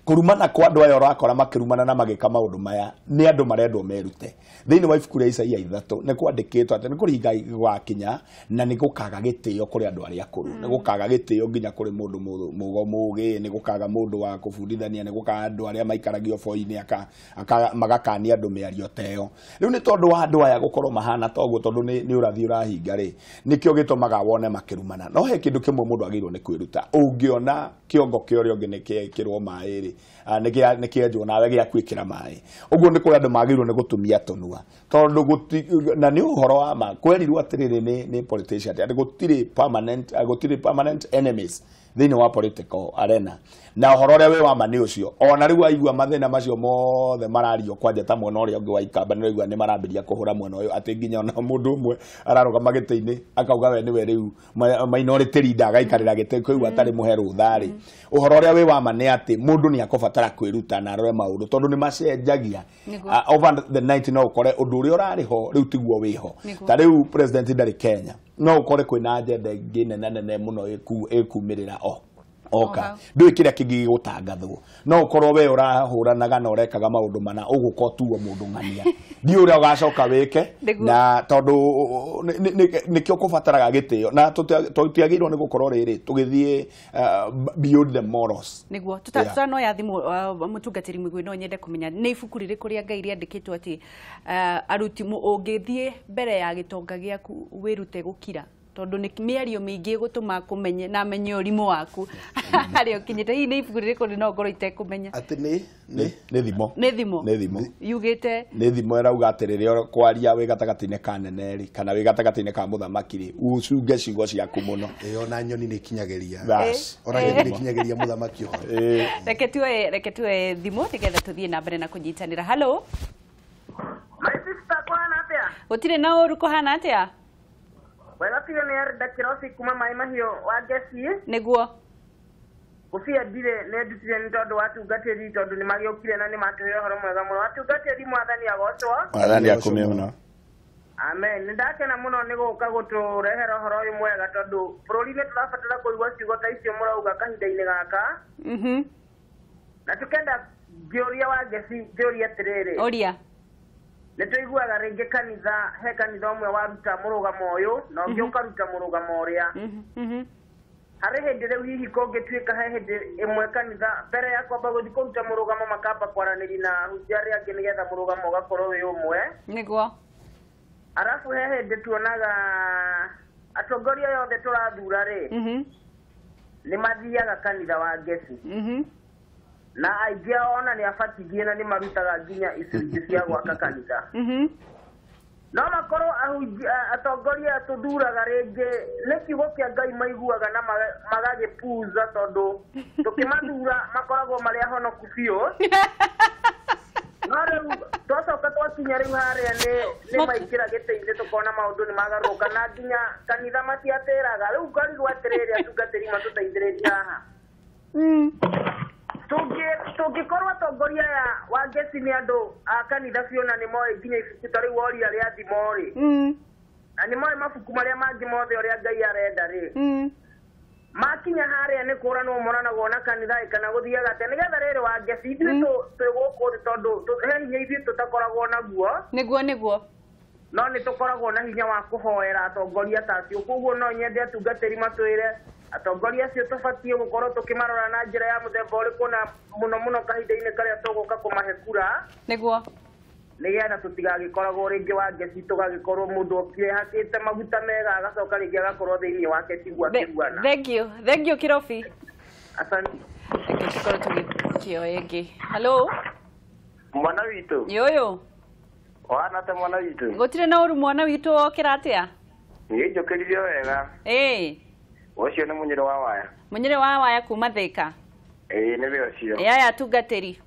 Kũrumana kwa andũ aya ũrakora makĩrumana na magĩka maũndũ maya nĩ andũ marendwo merute. Thĩinĩ wa ibuku rĩa Isaia 3 nĩ kwandĩkĩtwo atĩ nĩ kũringa gwakinya na nĩ gũkaga gĩtĩo kũrĩ andũ arĩa akũrũ, nĩ gũkaga gĩtĩo nginya kũrĩ mũndũ mũgo mũgĩ, nĩ gũkaga mũndũ wa kũbundithania, nĩ gũkaga andũ arĩa maikaragio boi-inĩ magakania andũ mĩario ta ĩyo. Rĩu nĩ tondũ wa andũ aya gũkorwo mahana ta ũguo, tondũ nĩ ũrathi ũrahinga rĩ, nĩkĩo gĩtũmaga wone makĩrumana. No he kĩndũ kĩmwe mũndũ agĩrĩirwo nĩ kwĩruta, ũngĩona kĩongo kĩa ũrĩa ũngĩ nĩ kĩekĩrwo maĩ rĩ, nĩ kĩenjwo nawe gĩa gwĩkĩra maĩ. Ũguo nĩ kũrĩ andũ magĩrĩirwo nĩ gũtumia tũnua, tondũ na nĩ ũhoro wa ma kwerirwo atĩrĩrĩ nĩ politician atĩ gũtirĩ permanent enemies thĩinĩ wa political arena, na ũhoro ũrĩa wĩ wa ma nĩ ũcio. Ona rĩu waigua mathĩna macio mothe marario kwanja ta mwena ũrĩa ũngĩ wa Ikamba, nĩ ũraigua nĩ marambĩrĩria kũhũra mwena ũyũ, atĩ nginya ona mũndũ ũmwe ararũgama gĩtĩ-inĩ akauga we nĩwe rĩu minority leader agaikarĩra gĩtĩ kũigua atarĩ mũhe rũtha rĩ. Ũhoro ũrĩa wĩ wa ma nĩ atĩ mũndũ nĩ akũbatara kwĩruta na arore maũndũ, tondũ nĩ macenjagia over the night. No ũkore ũndũ ũrĩa ũrarĩ ho rĩu tiguo wĩho. Ta rĩu president ndarĩ Kenya, no ũkore kwĩna agenda ĩngĩ nene nene mũno ĩkumĩrĩra oka ndũĩ kĩrĩa kĩngĩ gĩgũtangathwo. No ũkorwo we ũrahũranaga na ũrekaga maũndũ mana, ũgũka ũtuo mũndũ ng'ania, ndiũ ũrĩa ũgacoka wĩke, na tondũ nĩkĩo kũbataraga gĩtĩo, na tũtiagĩrĩirwo nĩ gũkorwo rĩrĩ tũgĩthiĩ beyond the morals. Nĩguo tutanoya thimũ. Mũtungatĩri Mĩgwi, no nyende kũmenya nĩ ibuku rĩrĩkũ rĩa Ngai rĩandĩkĩtwo atĩ aruti ũngĩthiĩ mbere ya gĩtonga gĩaku wĩrute gũkira, tondũ nĩ mĩario mĩingĩ ĩgũtũma kũmenye na menye ũrimũ waku harĩa ũkinyĩte. Hihi nĩ ibuku rĩrĩkũ no ngorwo itekũmenya? Atĩ nĩ thimo. Nĩ thimo. Nĩ thimo yugĩte, nĩ thimo ĩrauga atĩ rĩrĩa kwaria wĩ gatagatĩ-inĩ ka nene rĩ, kana wĩ gatagatĩ-inĩ ka mũthamaki rĩ, ũcunge ciugo ciaku mũno. Ĩyo na nyoni nĩ ikinyagĩria, ona nyoni nĩ ikinyagĩria mũthamaki ũhoro. Reke tuoe thimũ nĩgetha tũthiĩ na mbere na kũnyitanĩra. Hello. My sister, kũhana atĩa? Gũtirĩ na ũru, kũhana atĩa? Wega biũ. Nĩ Arda Kĩrobi kuma Maĩ Mahiũ wa Ngeci. Nĩguo. Gũbia ndirĩ nĩ ndutire nĩ tondũ wa atungatĩri, tondũ nĩ magĩũkire na nĩ matũhe ũhoro mwega mũno. Atungatĩri, Mwathani agocwo. Mwathani akumio mũno. Amen. Nĩ ndakena mũno nĩ gũka gũtũrehera ũhoro ũyũ mwega, tondũ bũrũri-inĩ tũrabatara kũigua ciugo ta icio mũrauga kahinda-inĩ gaka. Na tũkenda ngĩũria wa Ngeci, ngĩũria atĩrĩrĩ. Ũria. Nĩ tũiguaga rĩngĩ kanitha, he kanitha ũmwe waruta mũrũgamo ũyũ na ũngĩ ũkaruta mũrũgamo ũrĩa. Harĩ hĩndĩ rĩu hihi kũngĩtuĩka he hĩndĩ ĩmwe kanitha mbere ya kwamba gũthiĩ kũruta mũrũgamo makamba kwaranĩria na ahunjia arĩa angĩ nĩgetha mũrũgamo ũgakorwo wĩ ũmwe. Nĩguo. Arabu he hĩndĩ tuonaga atongoria othe tũrathura rĩ, nĩ mathiaga kanitha wa Ngeci. Na aingĩ ao ona nĩ abatithie na nĩ marutaga nginya icunjĩ cia gwaka kanitha. No makorwo atongoria tũthuraga rĩngĩ nĩ kiugo kĩa Ngai maiguaga na magagĩpuza, tondũ tũkĩmathura makoragwo marĩ ahonoku biũ. No rĩu twacoka twakinya rĩu harĩa nĩ maingĩra gĩtĩ-inĩ tũkona maũndũ nĩ magarũrũka, na nginya kanitha matiatĩraga. Rĩu ngarigwo atĩrĩrĩ, atungatĩri matũteithĩrĩrie haha. Tũngĩkorwo atongoria aya wa Ngeci nĩ andũ a kanitha biũ na nĩ moĩ nginya ibuku ta rĩu woria rĩa thimo rĩ, na nĩ moĩ mabuku marĩa mangĩ mothe ũrĩa Ngai arenda rĩ, makinya harĩa nĩ kũranwo moranagwo na kanitha kana gũthiaga atĩa nĩgetha rĩrĩ wa Ngeci ithuĩ twĩ gũkũ thĩ, tondũ he hinya ithuĩ tũtakoragwo naguo. Nĩguo nĩguo. No nĩ tũkoragwo na hinya wa kũhoera atongoria ta acio. Koguo no nyende atungatĩri matwĩre atongoria acio tũbatiĩ gũkorwo tũkĩmarora na njĩra ya mũthemba ũrĩkũ, na mũno mũno kahinda-inĩ karĩa tũgũka kũmahe kura. Nĩguo. Nĩgetha tũtigagĩkoragwo rĩngĩ wa Ngeci tũgagĩkorwo mũndũ okire hakĩte maguta mega agacoka rĩngĩ agakorwo thĩinĩ wake tiguo akĩruana. Thank you. Thank you Kĩrobi. Asante. Reke tũkorwo tũgĩkĩoya ĩngĩ. Hello. Mwana witũ. Yoyo. Wana ta mwana witũ. Gũtirĩ na ũru mwana witũ wokĩra atĩa? Niĩ njũkĩrire wega. Ĩĩ. Ũcio nĩ Mũnyĩrĩ wa Waya. Mũnyĩrĩ wa Waya kuma Thĩka. Ĩĩ nĩwe ũcio. Ĩ aya atungatĩri.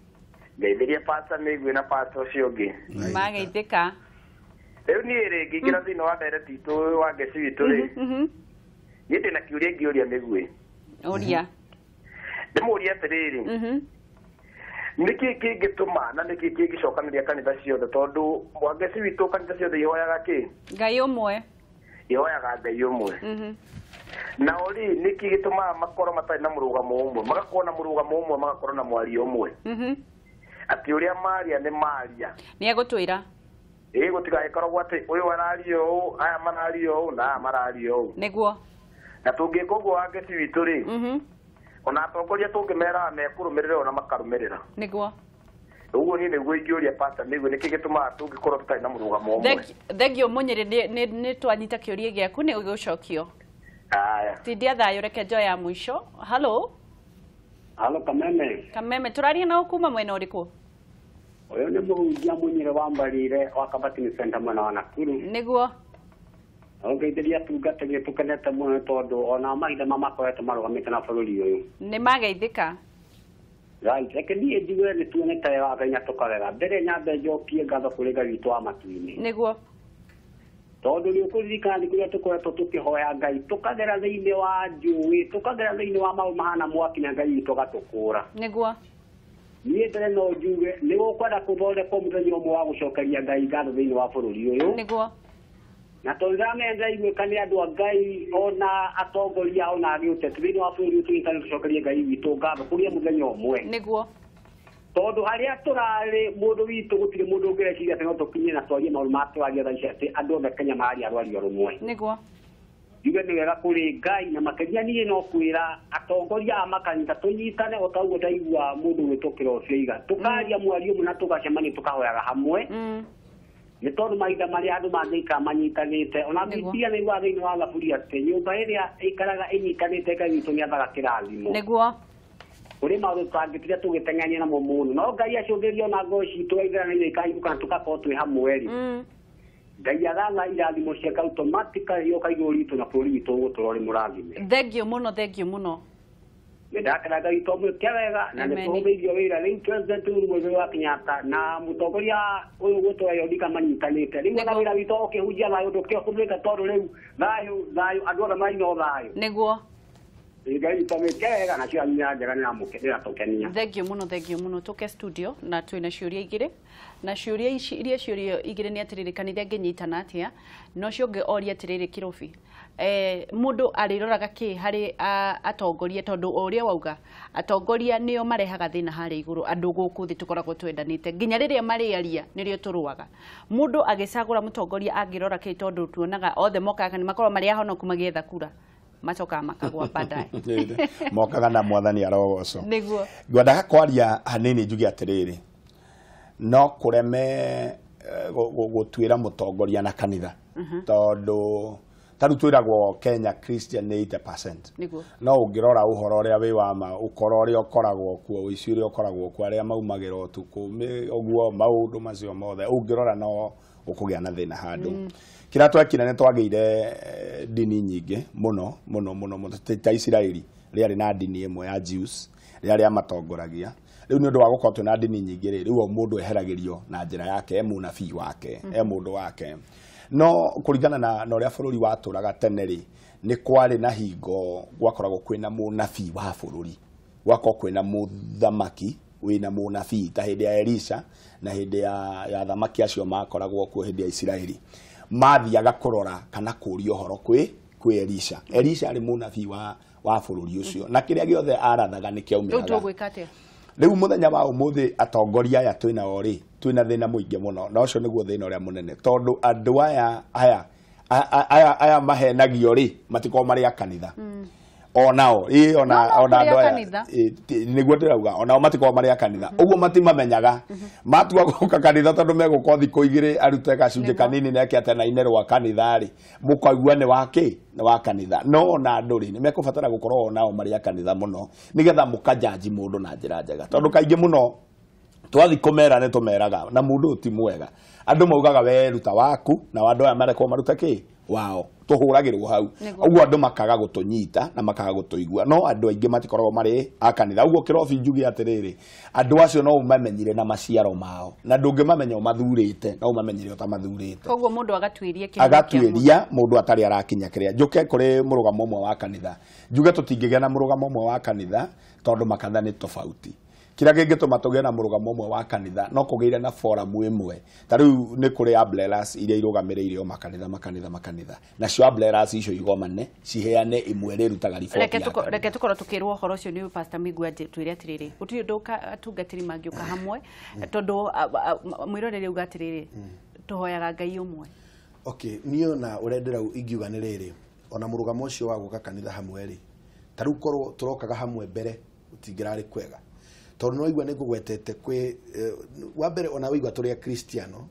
Ngeithĩria pastor Mĩgwi na pastor ũcio ũngĩ. Mageithĩka. Rĩu niĩ rĩ ngĩingĩra thĩinĩ wa ndereti itũ wa ngeci witũ rĩ. Niĩ ndĩna kĩũria ngĩũria Mĩgwi. Ũria. Ndĩmũrie atĩrĩrĩ. Nĩkĩ kĩngĩtũma na nĩkĩ kĩngĩcokanĩria kanitha ciothe tondũ Wangeci witũ kanitha ciothe ihoyaga kĩ? Ngai ũmwe. Ihoyaga Ngai ũmwe. Nao rĩ nĩkĩ gĩtũmaga makorwo matarĩ na mũrũgamo ũmwe, magakorwo na mũrũgamo ũmwe, magakorwo na mwario ũmwe. Atĩ ũrĩa maria nĩ maria. Nĩ egũtwĩra. Ĩĩ gũtigagĩkoragwo atĩ ũyũ araria ũũ, aya mararia ũũ na aya mararia ũũ. Nĩguo. Na tũngĩka ũguo Wangeci witũ rĩ, ona atongoria tũngĩmeraga mekũrũmĩrĩra ona makarũmĩrĩra. Nĩguo. Ũguo niĩ nĩguo ingĩũria Pastor Mĩgwi nĩkĩ gĩtũmaga tũngĩkorwo tũtarĩ na mũrũgamo ũmwe. Thengio Mũnyĩrĩ, nĩ twanyita kĩũria gĩaku nĩ ũgũcokio. Aya. Tindia thayũ, reke njoe ya mũico. Hello. Halo Kameme. Kameme, tũraria nao kuma mwena ũrĩkũ? Ũyũ nĩ mũhunjia Mũnyĩrĩ wa Mbarire wa Kabatini Center mwena wa Nakuru. Nĩguo. Ũngeithĩria tungatĩri tũkenete mũno tondũ ona mahinda ma makoretwo marũgamĩte na bũrũri ũyũ. Nĩ mageithĩka. Right, reke niĩ njigue nĩ tuonete wa Ngai na tũkarega. Mbere nyambe njokie ngatho kũrĩ Ngai witũ wa matu-inĩ. Nĩguo. Tondũ nĩ ũkũririkana nĩ kũrĩa tũkoretwo tũkĩhoya Ngai, tũkagera thĩinĩ wa njũĩ, tũkagera thĩinĩ wa maũ mahana mwaki na Ngai witũ agatũkũra. Nĩguo. Niĩ mbere no njuge nĩ gũkwenda kũthondekwo mũthenya ũmwe wa gũcokeria Ngai ngatho thĩinĩ wa bũrũri ũyũ. Nĩguo. Na tondũ ndĩramenya ndĩraiguĩka nĩ andũ a Ngai ona atongoria ona agĩũteti thĩinĩ wa bũrũri ũyũ tũnyitane tũcokerie Ngai witũ ngatho kũgĩe mũthenya ũmwe. Nĩguo. Tondũ harĩa tũrarĩ mũndũ witũ gũtirĩ mũndũ ũngĩreciria atĩ no tũkinye na twarie maũndũ ma tũraria thaa ici atĩ andũ othe Kenya mararia rwario rũmwe. Nĩguo. Njuge nĩ wega kũrĩ Ngai na makĩria niĩ no kwĩra atongoria a makanitha tũnyitane o ta ũguo ndaigua mũndũ gwĩtwo Kĩrobi oiga. Tũkaria mwario ũmwe na tũgacemania tũkahoyaga hamwe. Nĩ tondũ mahinda marĩa andũ mangĩikara manyitanĩte ona Bibilia nĩ yugaga thĩinĩ wa Thaburi atĩ nyũmba ĩrĩa ĩikaraga ĩnyitanĩte Ngai witũ nĩathaga kĩrathimo. Nĩguo. Kũrĩ maũndũ tũtangĩtiga tũgĩteng'erania namo mũno no Ngai acũthĩrĩria ona ngoro citũ aitheranaire ikahingũka na tũgakorwo twĩ hamwe rĩ. Ngai agatha irathimo ciake automatically yoka igũrũ ritũ na bũrũri witũ ũgũtũra ũrĩ mũrathime. Thengio mũno, thengio mũno. Nĩ ndakena Ngai witũ amwĩke wega na nĩ tũhũthĩirio wĩra rĩu President Uhuru Muigai wa Kenyatta na mũtongoria ũyũ gwĩtwo Raila Odinga manyitanĩte. Rĩu ona wĩra witũ ũkĩhunjia thayũ ndũkĩhũthĩka tondũ rĩu thayũ thayũ andũ othe maraina o thayũ. Nĩguo. Ngai witũ amwĩke wega na cio nyina njega nĩratũkenia. Thengio mũno, thengio mũno. Tũke studio na twĩna ciũria igĩrĩ na ciũria ici iria ciũria igĩrĩ nĩ atĩrĩrĩ kanitha ĩngĩnyitana atĩa na ũcio ũngĩ oria atĩrĩrĩ Kĩrobi mũndũ arĩroraga kĩ harĩ atongoria tondũ o ũrĩa wauga atongoria nĩo marehaga thĩna harĩa igũrũ andũ gũkũ thĩ tũkoragwo twendanĩte nginya rĩrĩa marĩaria nĩrĩo tũrũaga. Mũndũ agĩcagũra mũtongoria angĩrora kĩ tondũ tuonaga othe mokaga nĩ makoragwo marĩ ahonoku magĩetha kura macokaga makagwa baadaye. Mokaga na mwathani arogocwo. Nĩguo. Ngwendaga kwaria hanini njuge atĩrĩrĩ no kũreme gũtuĩra mũtongoria na kanitha tondũ ta rĩu twĩragwo Kenya Christian nĩ 80%. Nĩguo. No ũngĩrora ũhoro ũrĩa wĩ wa ma ũkora ũrĩa ũkoragwo kuo ũici ũrĩa ũkoragwo kuo arĩa maumagĩra ũtukũ ũguo maũndũ macio mothe ũngĩrora no ũkũgĩa na thĩna handũ. Kĩrĩa twekire nĩ twagĩire ndini nyingĩ mũno mũno mũno mũno ta Isiraeli rĩarĩ na ndini ĩmwe ya Jews rĩarĩa matongoragia. Rĩu nĩ ũndũ wa gũkorwo twĩna ndini nyingĩ rĩ rĩu o mũndũ eheragĩrio na njĩra yake e mũnabii wake e mũndũ wake. No kũringana na ũrĩa bũrũri watũraga tene rĩ nĩ kwarĩ na hingo gwakoragwo kwĩna mũnabii wa bũrũri gwakorwo kwĩna mũthamaki wĩna mũnabii ta hĩndĩ ya Elisha na hĩndĩ ya thamaki acio makoragwo kuo hĩndĩ ya Isiraeli mathiaga kũrora kana kũria ũhoro kwĩ Elisha. Elisha arĩ mũnabii wa bũrũri ũcio na kĩrĩa gĩothe arathaga nĩ kĩaumĩraga. Rĩu tũgwĩka atĩa? Rĩu mũthenya wa ũmũthĩ atongoria aya twĩnao rĩ twĩna thĩna mũingĩ mũno na ũcio nĩguo thĩna ũrĩa mũnene tondũ andũ aya mahenagio rĩ matikoragwo marĩ a kanitha. Onao ĩ ona ona andũ aya nĩguo ndĩrauga onao matikoragwo marĩ a kanitha ũguo matimamenyaga matua gũka kanitha tondũ megũka thikũ igĩrĩ arute gacunjĩ kanini na eke atĩ na inerwo kanitha rĩ mũkaigua nĩ wa kĩ nĩ wa kanitha no ona andũ rĩ nĩmekũbatara gũkorwo onao marĩ a kanitha mũno nĩgetha mũkajanji mũndũ na njĩra njega tondũ kaingĩ mũno Twathi kũmera nĩ tũmeraga na mũndũ ti mwega. Andũ maugaga we ruta waku na andũ aya marekwo maruta kĩ wao tũhũragĩrwo hau. Ũguo andũ makaga gũtũnyita na makaga gũtũigua no andũ aingĩ matikoragwo marĩ a kanitha. Ũguo kĩrobi njuge atĩrĩrĩ, andũ acio no ũmamenyire na maciaro mao na ndũngĩmamenya ũmathurĩte no ũmamenyire ũtamathurĩte. Koguo mũndũ agatuĩria kĩhumo kĩa agatuĩria mũndũ atarĩ arakinya kĩrĩa. Njũke kũrĩ mũrũgamo ũmwe wa kanitha, njuge tũtingĩgĩa na mũrũgamo ũmwe wa kanitha tondũ makanitha nĩ tofauti. Kĩrĩa kĩngĩtũma tũgĩe na mũrũgamo ũmwe wa kanitha no kũgĩire na forum ĩmwe. Ta rĩu nĩ kũrĩ umbrellas iria irũgamĩrĩire o makanitha makanitha makanitha, nacio umbrellas icio igomane ciheane ĩmwe rĩrutaga riboti ya kanitha. Reke tũkorwo tũkĩrwo ũhoro ũcio nĩ Pastor Migua twĩre atĩrĩrĩ, gũtirĩ ũndũ atungatĩri mangĩũka hamwe tondũ mwĩroreri auga atĩrĩrĩ, tũhoyaga Ngai ũmwe. Okay, niĩ ona ũrĩa ndĩrau ingiuga nĩ rĩrĩ, ona mũrũgamo ũcio wa gũka kanitha hamwe rĩ, ta rĩu korwo tũrokaga hamwe mbere gũtingĩrarĩ kwega. Tondũ no igua nĩ ngũgwetete kwĩ wa mbere ona waigua tũrĩ Akristiano,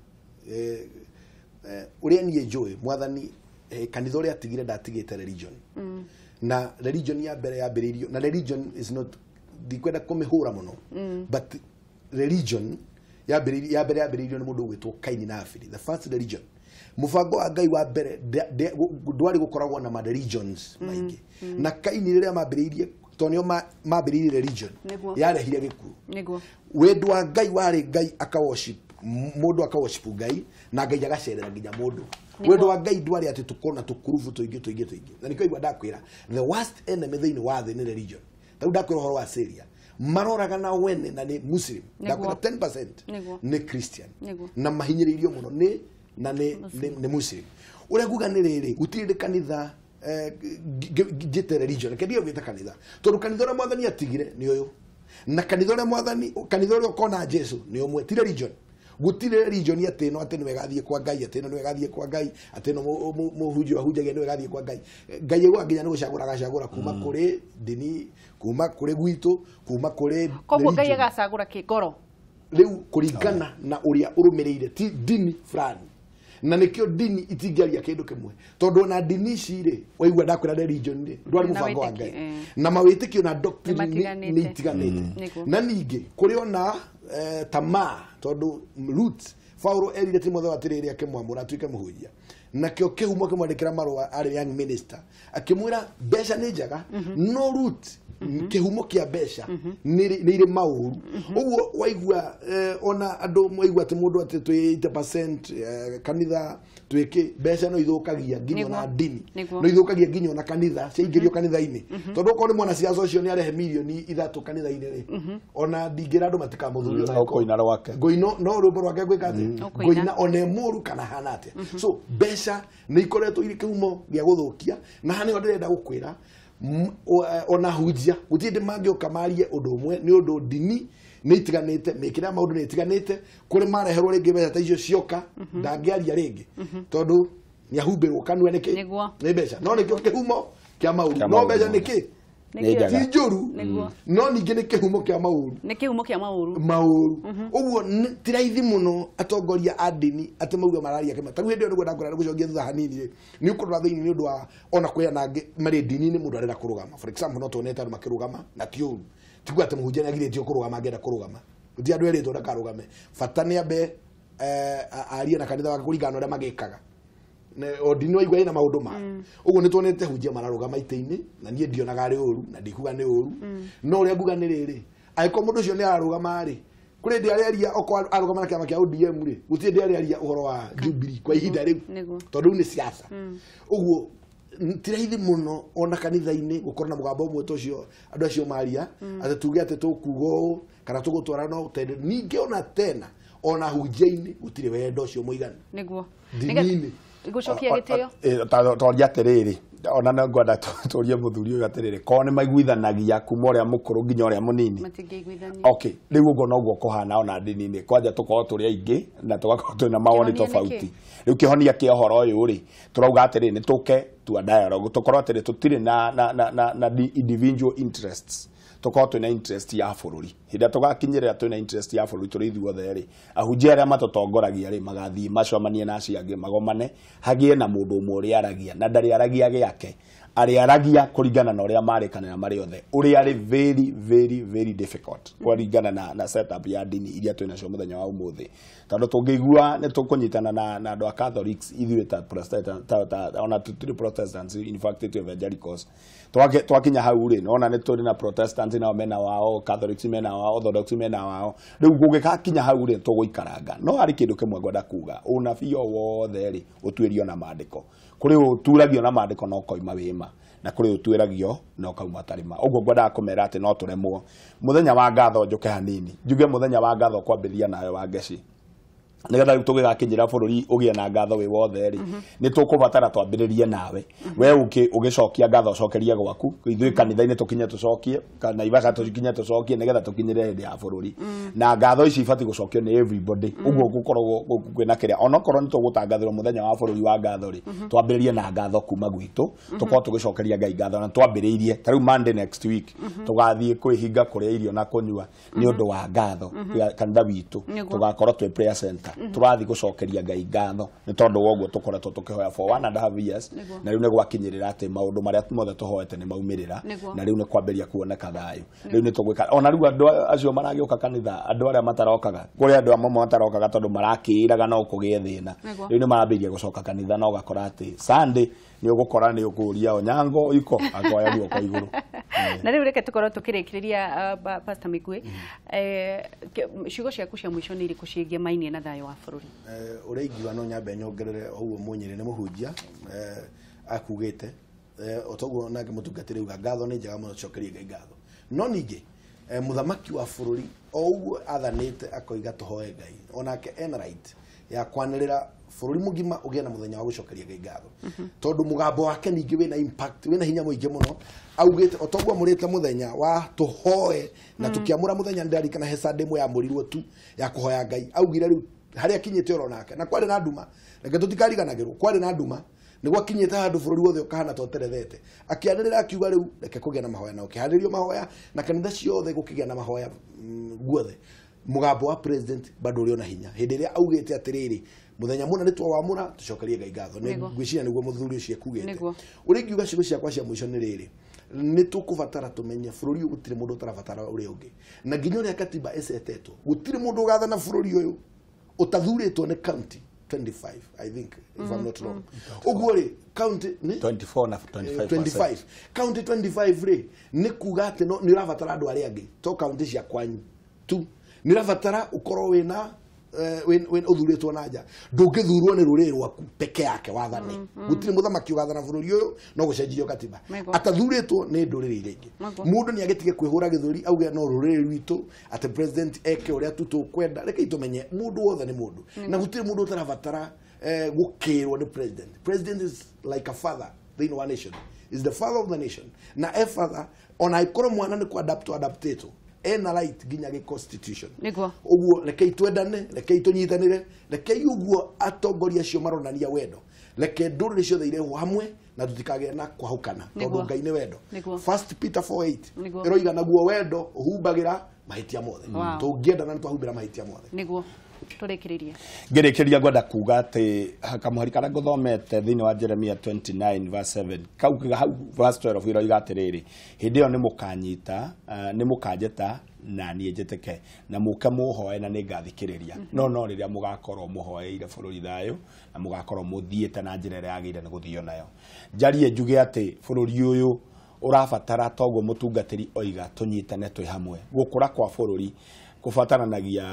ũrĩa niĩ njũĩ mwathani kanitha ũrĩa atigire ndatigĩte religion. Na religion ya mbere yambĩrĩirio na religion is not, ndikwenda kũmĩhũra mũno, but religion ya mbere yambĩrĩirio nĩ mũndũ ũgwĩtwo Kaini na Abeli, the first religion. Mũbango wa Ngai wa mbere ndwarĩ gũkoragwo na ma religions maingĩ. Na Kaini rĩrĩa mambĩrĩirie tondũ nĩo mambĩrĩirie religion yarehire gĩkuũ. Wendo wa Ngai warĩ Ngai aka worship mũndũ, aka worship Ngai na Ngai agacerera nginya mũndũ. Wendo wa Ngai ndwarĩ atĩ tũkorwo na tũkurubu tũingĩ tũingĩ tũingĩ. Na nĩkĩo igua ndakwĩra the worst enemy thĩinĩ wa thĩ nĩ religion. Ta rĩu ndakwĩra ũhoro wa Syria, maroraga na wene na nĩ Muslim, ndakwĩra 10% nĩ Christian na mahinyĩrĩirio mũno nĩ na nĩ Muslim. Ũrĩa nguga nĩ rĩrĩ, gũtirĩ kanitha njĩte religion, reke ndige gwĩta kanitha tondũ kanitha ũrĩa mwathani atigire nĩ ũyũ, na kanitha ũrĩa mwathani, kanitha ũrĩa ũkona Jesu nĩ ũmwe, ti religion. Gũtirĩ religion atĩ ĩno atĩ nĩwe gathiĩ kwa Ngai, atĩ ĩno nĩwe gathiĩ kwa Ngai, atĩ ĩno mũhunjia ahunjagia nĩwe gathiĩ kwa Ngai. Ngai egũka nginya nĩ gũcagũra agacagũra kuma kũrĩ ndini, kuma kũrĩ gwitũ, kuma kũrĩ. Koguo Ngai agacagũra kĩ ngoro rĩu kũringana na ũrĩa ũrũmĩrĩire, ti ndini fulani. Na nĩkĩo ndini itingĩaria kĩndũ kĩmwe tondũ ona ndini ici rĩ, waigua ndakwĩra religion rĩ, ndwarĩ mũbango wa Ngai na mawĩtĩkio na doctrine nĩ itiganĩte. Na ningĩ kũrĩ ona tamaa, tondũ root Paulo erire Timotheo atĩrĩrĩ akĩmwamũra atuĩke mũhunjia, nakĩo kĩhumo kĩmwandĩkĩra marũa arĩ young minister akĩmwĩra mbeca nĩ njega no root kĩhumo kĩa mbeca nĩ irĩ maũru. Ũguo waigua ona andũ waigua atĩ mũndũ atĩ twĩ 80% kanitha twĩkĩ, mbeca no ithũkagia nginya ona ndini, no ithũkagia nginya ona kanitha ciaingĩrio kanitha-inĩ. Tondũ okorwo nĩ mwanasiasa ũcio nĩ arehe mirioni 3 kanitha-inĩ rĩ, ona ndingĩra andũ matikamũthurie ũkũina rwake ngũino no rwĩmbo rwake gwĩka atĩ ngũina ona ĩ mũru kana hana atĩa. So mbeca nĩ ikoretwo irĩ kĩhumo gĩa gũthũkia, na haha nĩho ndĩrenda gũkwĩra ona hunjia gũtirĩ hĩndĩ mangĩũka marie ũndũ ũmwe nĩ ũndũ ndini nĩ itiganĩte, mĩkĩre ya maũndũ nĩ itiganĩte. Kũrĩ mareherwo rĩngĩ mbeca ta icio cioka ndangĩaria rĩngĩ tondũ nĩahumbĩrwo kanua nĩkĩ nĩ mbeca. No nĩkĩo kĩhumo kĩa maũru, no mbeca nĩkĩ ti njũru, no ningĩ nĩ kĩhumo kĩa maũru, nĩ kĩhumo kĩa maũru maũru. Ũguo ti raithi mũno atongoria a ndini atĩ mauge mararia kĩma. Ta rĩu hĩndĩ ĩyo nĩguo ndakwĩra nĩgũcokia thutha hanini rĩ, nĩ ũkũrora thĩinĩ nĩ ũndũ wa ona kwĩ ana angĩ marĩ ndini-inĩ mũndũ arenda kũrũgama. For example, no tuonete andũ makĩrũgama na ti ũru, ti kuga atĩ mũhunjia nĩagirĩtio kũrũgama angĩenda kũrũgama, gũtirĩ andũ erĩtwo ndakarũgame, bata nĩ ambe arie na kanitha wake kũringana na ũrĩa magĩkaga. O ndini waigua ĩna maũndũ mayo. Ũguo nĩ tuonete hunjia mararũgama itĩ-inĩ na niĩ ndionaga arĩ ũru na ndikuga nĩ ũru, no ũrĩa nguga nĩ rĩrĩ, angĩkorwo mũndũ ũcio nĩ ararũgama rĩ, kũrĩ hĩndĩ arĩaria okorwo arũgama na kĩama kĩa ODM rĩ, gũtirĩ hĩndĩ arĩaria ũhoro wa Jubilee kwa ihinda rĩu tondũ rĩu nĩ siasa. Ũguo ti raithi mũno ona kanitha-inĩ gũkorwo na mũgambo ũmwe ta ũcio andũ acio maria atĩ tuge atĩ tũkuga ũũ kana tũgũtwara no tende. Ningĩ ona tena ona hunjia-inĩ gũtirĩ wendo ũcio mũiganu nĩguo ndini-inĩ. Gũcokia gĩtĩo toria atĩrĩrĩ, ona no ngwenda tũrie mũthuri ũyũ atĩrĩrĩ, korwo nĩ maiguithanagia kuma ũrĩa mũkũrũ nginya ũrĩa mũnini matingĩiguithania. Okay, rĩu ũguo noguo kũhana ona ndini-inĩ, kwanja tũkorwo tũrĩ aingĩ na tũgakorwo twĩna mawoni tofauti. Rĩu kĩhonia kĩa ũhoro ũyũ rĩ, tũrauga atĩrĩrĩ nĩ tũke tua dialogue, tũkorwo atĩrĩ tũtirĩ na individual interests, tũkorwo twĩna interest ya bũrũri. Hĩndĩ ĩrĩa tũgakinyĩrĩra twĩna interest ya bũrũri tũrĩ ithuothe rĩ, ahunjia arĩa matũtongoragia rĩ magathiĩ macemanie na acio angĩ magomane, hagĩe na mũndũ ũmwe ũrĩa aragia na ndarĩ aragia gĩake, Arĩaragia kũringana na ũrĩa marĩkanĩra marĩ othe, ũrĩa arĩ very very very difficult kũringana na setup ya ndini iria twĩ nacio mũthenya wa ũmũthĩ, tondũ tũngĩigua nĩ tũkũnyitana na andũ a Catholics ithuĩ ta Protestant, ona tũtirĩ Protestants, in fact tũ evangelicals. Twakinya hau rĩ, nona nĩ tũrĩ na Protestants nao mena wao, Catholics mena wao, Orthodox mena wao. Rĩu gũgĩkakinya hau rĩ, tũgũikaranga. No harĩ kĩndũ kĩmwe ngwenda kuga, ũnabii o wothe rĩ ũtuĩrio na maandĩko. Kũrĩ ũturagio na maandĩko na ũkoima wĩma, na kũrĩ ũtuĩragio na ũkauma tarĩ ma. Ũguo ngwendaga kũmera atĩ no tũremwo. Mũthenya wa ngatho njũke hanini, njuge mũthenya wa ngatho kwambĩrĩria nawe wa Ngeci, nigetha rĩu tũgĩgakinyĩra bũrũri ũgĩe na ngatho wĩ wothe rĩ, nĩ tũkũbatara twambĩrĩrie nawe. We ũgĩcokia ngatho ũcokerie gwaku, ithuĩ kanitha-inĩ tũkinye tũcokie, kana Naivasha tũkinye tũcokie, nĩgetha tũkinyĩre hĩndĩ ya bũrũri. Na ngatho ici ibatiĩ gũcokio nĩ everybody. Ũguo gũkoragwo kwĩna kĩrĩa, onokorwo nĩ tũgũtangathĩrwo mũthenya wa bũrũri wa ngatho rĩ, twambĩrĩrie na ngatho kuma gwitũ, tũkorwo tũgĩcokeria Ngai ngatho. Na twambĩrĩirie ta rĩu Monday next week tũgathiĩ kwĩhinga kũrĩa irio na kũnyua nĩ ũndũ wa ngatho kanitha witũ, tũgakorwo twĩ prayer center, tũrathiĩ gũcokeria Ngai ngatho nĩ tondũ wa ũguo tũkoretwo tũkĩhoya for 1.5 years, na rĩu nĩ gwakinyĩrĩra atĩ maũndũ marĩa mothe tũhoete nĩ maumĩrĩra, na rĩu nĩ kwambĩrĩria kuoneka thayũ. Rĩu nĩ tũgwĩka ona rĩu andũ acio maragĩũka kanitha, andũ arĩa matarokaga, kũrĩ andũ amwe matarokaga tondũ marakĩĩraga no kũgĩe thĩna, rĩu nĩ marambĩrĩria gũcoka kanitha, na ũgakora atĩ Sunday nĩ ũgũkora nĩ ũkũria Onyango iko akoya guoko igũrũ. Na rĩu reke tũkorwo tũkĩrĩkĩrĩria, Pastor Mĩgwi, ciugo ciaku cia mũico nĩ irĩkũ ciĩgiĩ mainie na thayũ wa bũrũri? Ũrĩa ingiuga no nyambe nyongerere ũguo Mũnyĩrĩ nĩ mũhunjia akugĩte, o toguo nake mũtungatĩri uga ngatho nĩ njega mũno, tũcokerie Ngai ngatho. No ningĩ mũthamaki wa bũrũri o ũguo athanĩte akoiga tũhoe Ngai, onake ena right ya kwanĩrĩra bũrũri mũgima ũgĩe na mũthenya wa gũcokeria Ngai ngatho, tondũ mũgambo wake ningĩ wĩna impact, wĩna hinya mũingĩ mũno. Augĩte o toguo amũrĩte mũthenya wa tũhoe, na tũkĩamũra mũthenya, ndirarikana he Sunday ĩmwe yamũrirwo tu ya kũhoya Ngai, augire rĩu harĩa akinyĩte oro nake, na kwarĩ na nduma, reke tũtikariganagĩrwo, kwarĩ na nduma, nĩguo akinyĩte handũ bũrũri wothe ũkahana ta ũterethete, akĩanĩrĩra akiuga rĩu reke kũgĩa na mahoya, na ũkĩharĩrio mahoya na kanitha ciothe gũkĩgĩa na mahoya guothe. Mũgambo wa president bado ũrĩ ona hinya hĩndĩ ĩrĩa augĩte atĩrĩrĩ, mũthenya mũna nĩ twawamũra tũcokerie Ngai ngatho. Nĩ ngwĩciria nĩguo mũthuri ũcio ekugĩte. Ũrĩa ingiuga ciugo ciakwa cia mũico nĩ rĩrĩ, nĩ tũkũbatara tũmenye bũrũri ũyũ gũtirĩ mũndũ ũtarabatara ũrĩa ũngĩ, na nginya ũrĩa katiba ĩcetetwo gũtirĩ mũndũ ũgathana bũrũri ũyũ ũtathurĩtwo nĩ county 25, I think, if I'm not wrong. Ũguo rĩ, county nĩ 24 na 25%. 25 county 25 rĩ, nĩ kuga atĩ nĩ ũrabatara andũ arĩa angĩ to county cia kwanyu tu, nĩ ũrabatara ũkorwo wĩna ũthurĩtwo na nja, ndũngĩthurwo nĩ rũrĩrĩ rwaku peke yake wathane. Gũtirĩ mũthamaki ũgathana bũrũri ũyũ no gũcenjirio katiba atathurĩtwo nĩ ndũrĩrĩ iria ingĩ. Mũndũ nĩ agĩtige kwĩhũra gĩthũri auge no rũrĩrĩ rwitũ atĩ president eke ũrĩa tu tũkwenda. Reke tũmenye mũndũ wothe nĩ mũndũ, na gũtirĩ mũndũ ũtarabatara gũkĩrwo nĩ president. President is like a father thĩinĩ wa nation, is the father of the nation, na e father ona ĩkorwo mwana nĩ kũ adaptetwo ena right nginya gĩ constitution. Ũguo rekei twendane, rekei tũnyitanĩre, rekei ũguo atongoria acio maronania wendo, reke ndũrĩrĩ ciothe irehwo hamwe na tũtikagĩe na kwahũkana, tondũ Ngai nĩ wendo. 1 Peter 4:8 ĩroiga naguo wendo ũhumbagĩra mahĩtia mothe. Tũngĩendana nĩ twahumbĩra mahĩtia mothe. Nĩguo tũrĩkĩrĩrie. Ngĩrĩkĩrĩria ngwenda kuga atĩ kamũhari karĩa ngũthomete thĩinĩ wa Jeremia 29 verse 7 kau hau verse 12 iroiga atĩrĩrĩ, hĩndĩ ĩyo nĩ mũkanyita, nĩ mũkanjĩta na niĩ njĩtĩke, na mũke mũhoe na nĩ ngathikĩrĩria. No rĩrĩa mũgakorwo mũhoeire bũrũri thayũ na mũgakorwo mũthiĩte na njĩra ĩrĩa yagĩrĩire nĩ gũthio nayo. Njarie njuge atĩ bũrũri ũyũ ũrabatara toguo mũtungatĩri oiga tũnyitane twĩ hamwe. Gũkũra kwa bũrũri kũbataranagia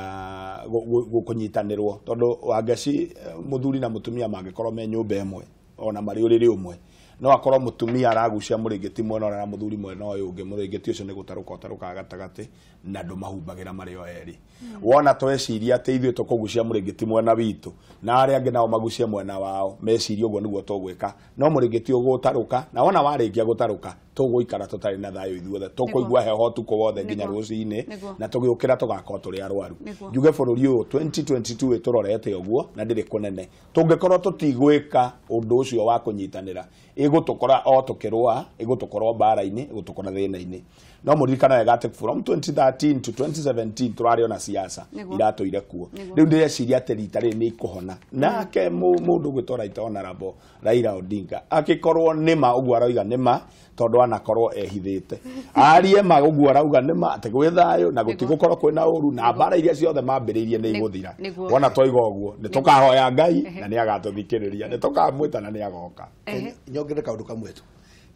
kũnyitanĩrwo, tondũ Wangeci mũthuri na mũtumia mangĩkorwo me nyũmba ĩmwe ona marĩ ũrĩrĩ ũmwe, no akorwo mũtumia aragucia mũrĩngĩti mwena ũrĩa na mũthuri mwena ũyũ ũngĩ, mũrĩngĩti ũcio nĩ gũtarũka ũtarũkaga gatagatĩ na ndũmahumbagĩra marĩ o erĩ. Wona tweciria atĩ ithuĩ tũkũgucia mũrĩngĩti mwena witũ na arĩa angĩ nao magucie mwena wao, mecirie ũguo nĩguo tũgwĩka, no mũrĩngĩti ũgũtarũka, na wona warĩkia gũtarũka tũgũikara tũtarĩ na thayũ ithuothe, tũkũigua heho ũtukũ wothe nginya rũcinĩ, na tũgĩũkĩra tũgakorwo tũrĩ arwaru. Njuge bũrũri ũyũ 2022 ĩtũrorete ũguo na ndĩrĩ kũnene. Tũngĩkorwo tũtigwĩka ũndũ ũcio wa kũnyitanĩra, Ĩgũtũkora o tũkĩrũa, ĩgũtũkora mbara-inĩ, ĩgũtũkora thĩna-inĩ. No mũririkane wega atĩ from 2013 to 2017 tũrarĩ ona siasa iratũire kuo. Rĩu ndĩreciria atĩ rita rĩrĩ nĩ ikũhona. Nake mũndũ ũgwĩtwo Right Honorable Raila Odinga akĩkorwo nĩma ũguo arauga nĩma, tondũ anakorwo ehithĩte arie ma ũguo arauga nĩma atĩ gwĩ thayũ na gũtigũkorwo kwĩna ũru na mbara iria ciothe mambĩrĩirie nĩ igũthira. Wona twaiga ũguo nĩ tũkahoya Ngai na nĩ agatũthikĩrĩria, nĩ tũkamwĩta na nĩ agoka. Nyongerere kaũndũ kamwe tu.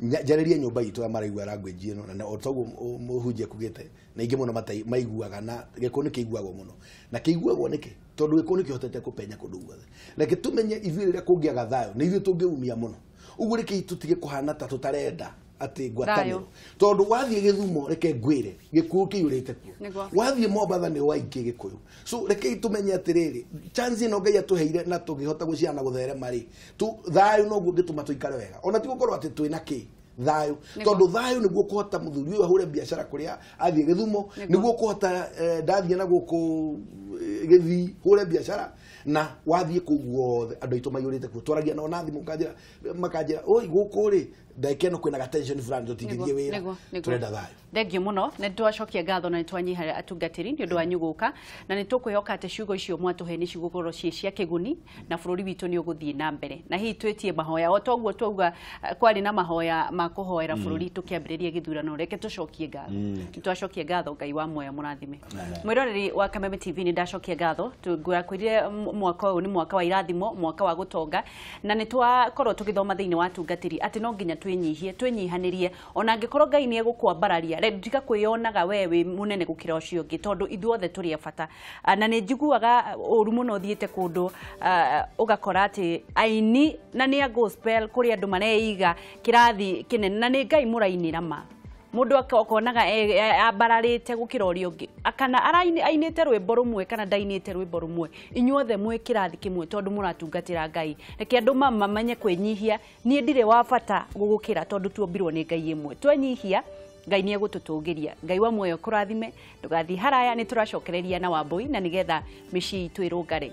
Njarĩrie nyũmba itũ ya maraigua language ĩno na o toguo mũhunjia kugĩte na ingĩ mũno maiguaga na gĩkũyũ nĩ kĩiguagwo mũno na kĩiguagwo nĩkĩ tondũ gĩkũyũ nĩ kĩhotete kũpenya kũndũ guothe. Reke tũmenye ithuĩ rĩrĩa kũngĩaga thayũ nĩ ithuĩ tũngĩumia mũno. Ũguo reke tũtige kũhana ta tũtarenda atĩ ngwatanĩro, tondũ wathiĩ Gĩthumo reke ngwĩre gĩkũyũ kĩiyũrĩte kuo, wathiĩ Mombatha nĩ waingĩ gĩkũyũ. So reke tũmenye atĩrĩrĩ, chance ĩno Ngai atũheire na tũngĩhota gũciana na gũtherema rĩ, thayũ noguo ũngĩtũma tũikare wega. Ona ti gũkorwo atĩ twĩna kĩ thayũ, tondũ thayũ nĩguo kũhota mũthuri ũyũ ahũre biacara kũrĩa athiĩ Gĩthumo, nĩguo kũhota ndathiĩ na gũkũ Gĩthii hũre biacara, na wathiĩ kũu guothe andũ aitũ maiyũrĩte kuo. Twaragia nao na thimũ makanjĩra oi gũkũ rĩ ndagĩka ĩno kwĩna ga-tension fulani tũtingĩthiĩ wĩra, tũrenda thayũ. Thengiũ mũno, nĩ twacokia ngatho na nĩ twanyiha atungatĩri nĩ ũndũ wanyu gũka, na nĩ tũkwĩhoka atĩ ciugo icio mwatũhe nĩ cigũkorwo ciĩ cia kĩguni na bũrũri witũ nĩ ũgũthiĩ na mbere. Na hihi twĩtie mahoya o toguo twauga kwarĩ na mahoya ma kũhoera bũrũri tũkĩambĩrĩria gĩthurano, reke tũcokie ngatho. Nĩ twacokia ngatho, Ngai wa muoyo mũrathime. Mwĩroreri wa Kameme TV, nĩ ndacokia ngatho, ngwĩrire mwaka ũyũ nĩ mwaka wa irathimo, mwaka wa gũtonga, na nĩ twakorwo tũgĩthoma thĩinĩ wa atungatĩri atĩ no nginya twĩnyihie, twĩnyihanĩrie, ona angĩkorwo Ngai nĩ egũkwambararia, tiga kwĩyonaga we wĩ mũnene gũkĩra ũcio ũngĩ, tondũ ithuothe tũrĩ a bata. Na nĩ njiguaga ũru mũno thiĩte kũndũ ũgakora atĩ aini na nĩ a gospel kũrĩ andũ mareiga kĩrathi kĩnene na nĩ Ngai mũrainĩra ma mũndũ akonaga ambararĩte gũkĩra ũrĩa ũngĩ, kana ainĩte rwĩmbo rũmwe kana ndainĩte rwĩmbo rũmwe, inyuothe mwĩ kĩrathi kĩmwe tondũ mũratungatĩra Ngai. Reke andũ mamenye kwĩnyihia, niĩ ndirĩ wa bata gũgũkĩra tondũ tuombirwo nĩ Ngai ĩmwe. Twenyihia Ngai nĩ egũtũtũgĩria. Ngai wa muoyo kũrathime, ndũgathiĩ haraya, nĩ tũracokereria na Wambui na nĩgetha mĩciĩ itũ ĩrũngare.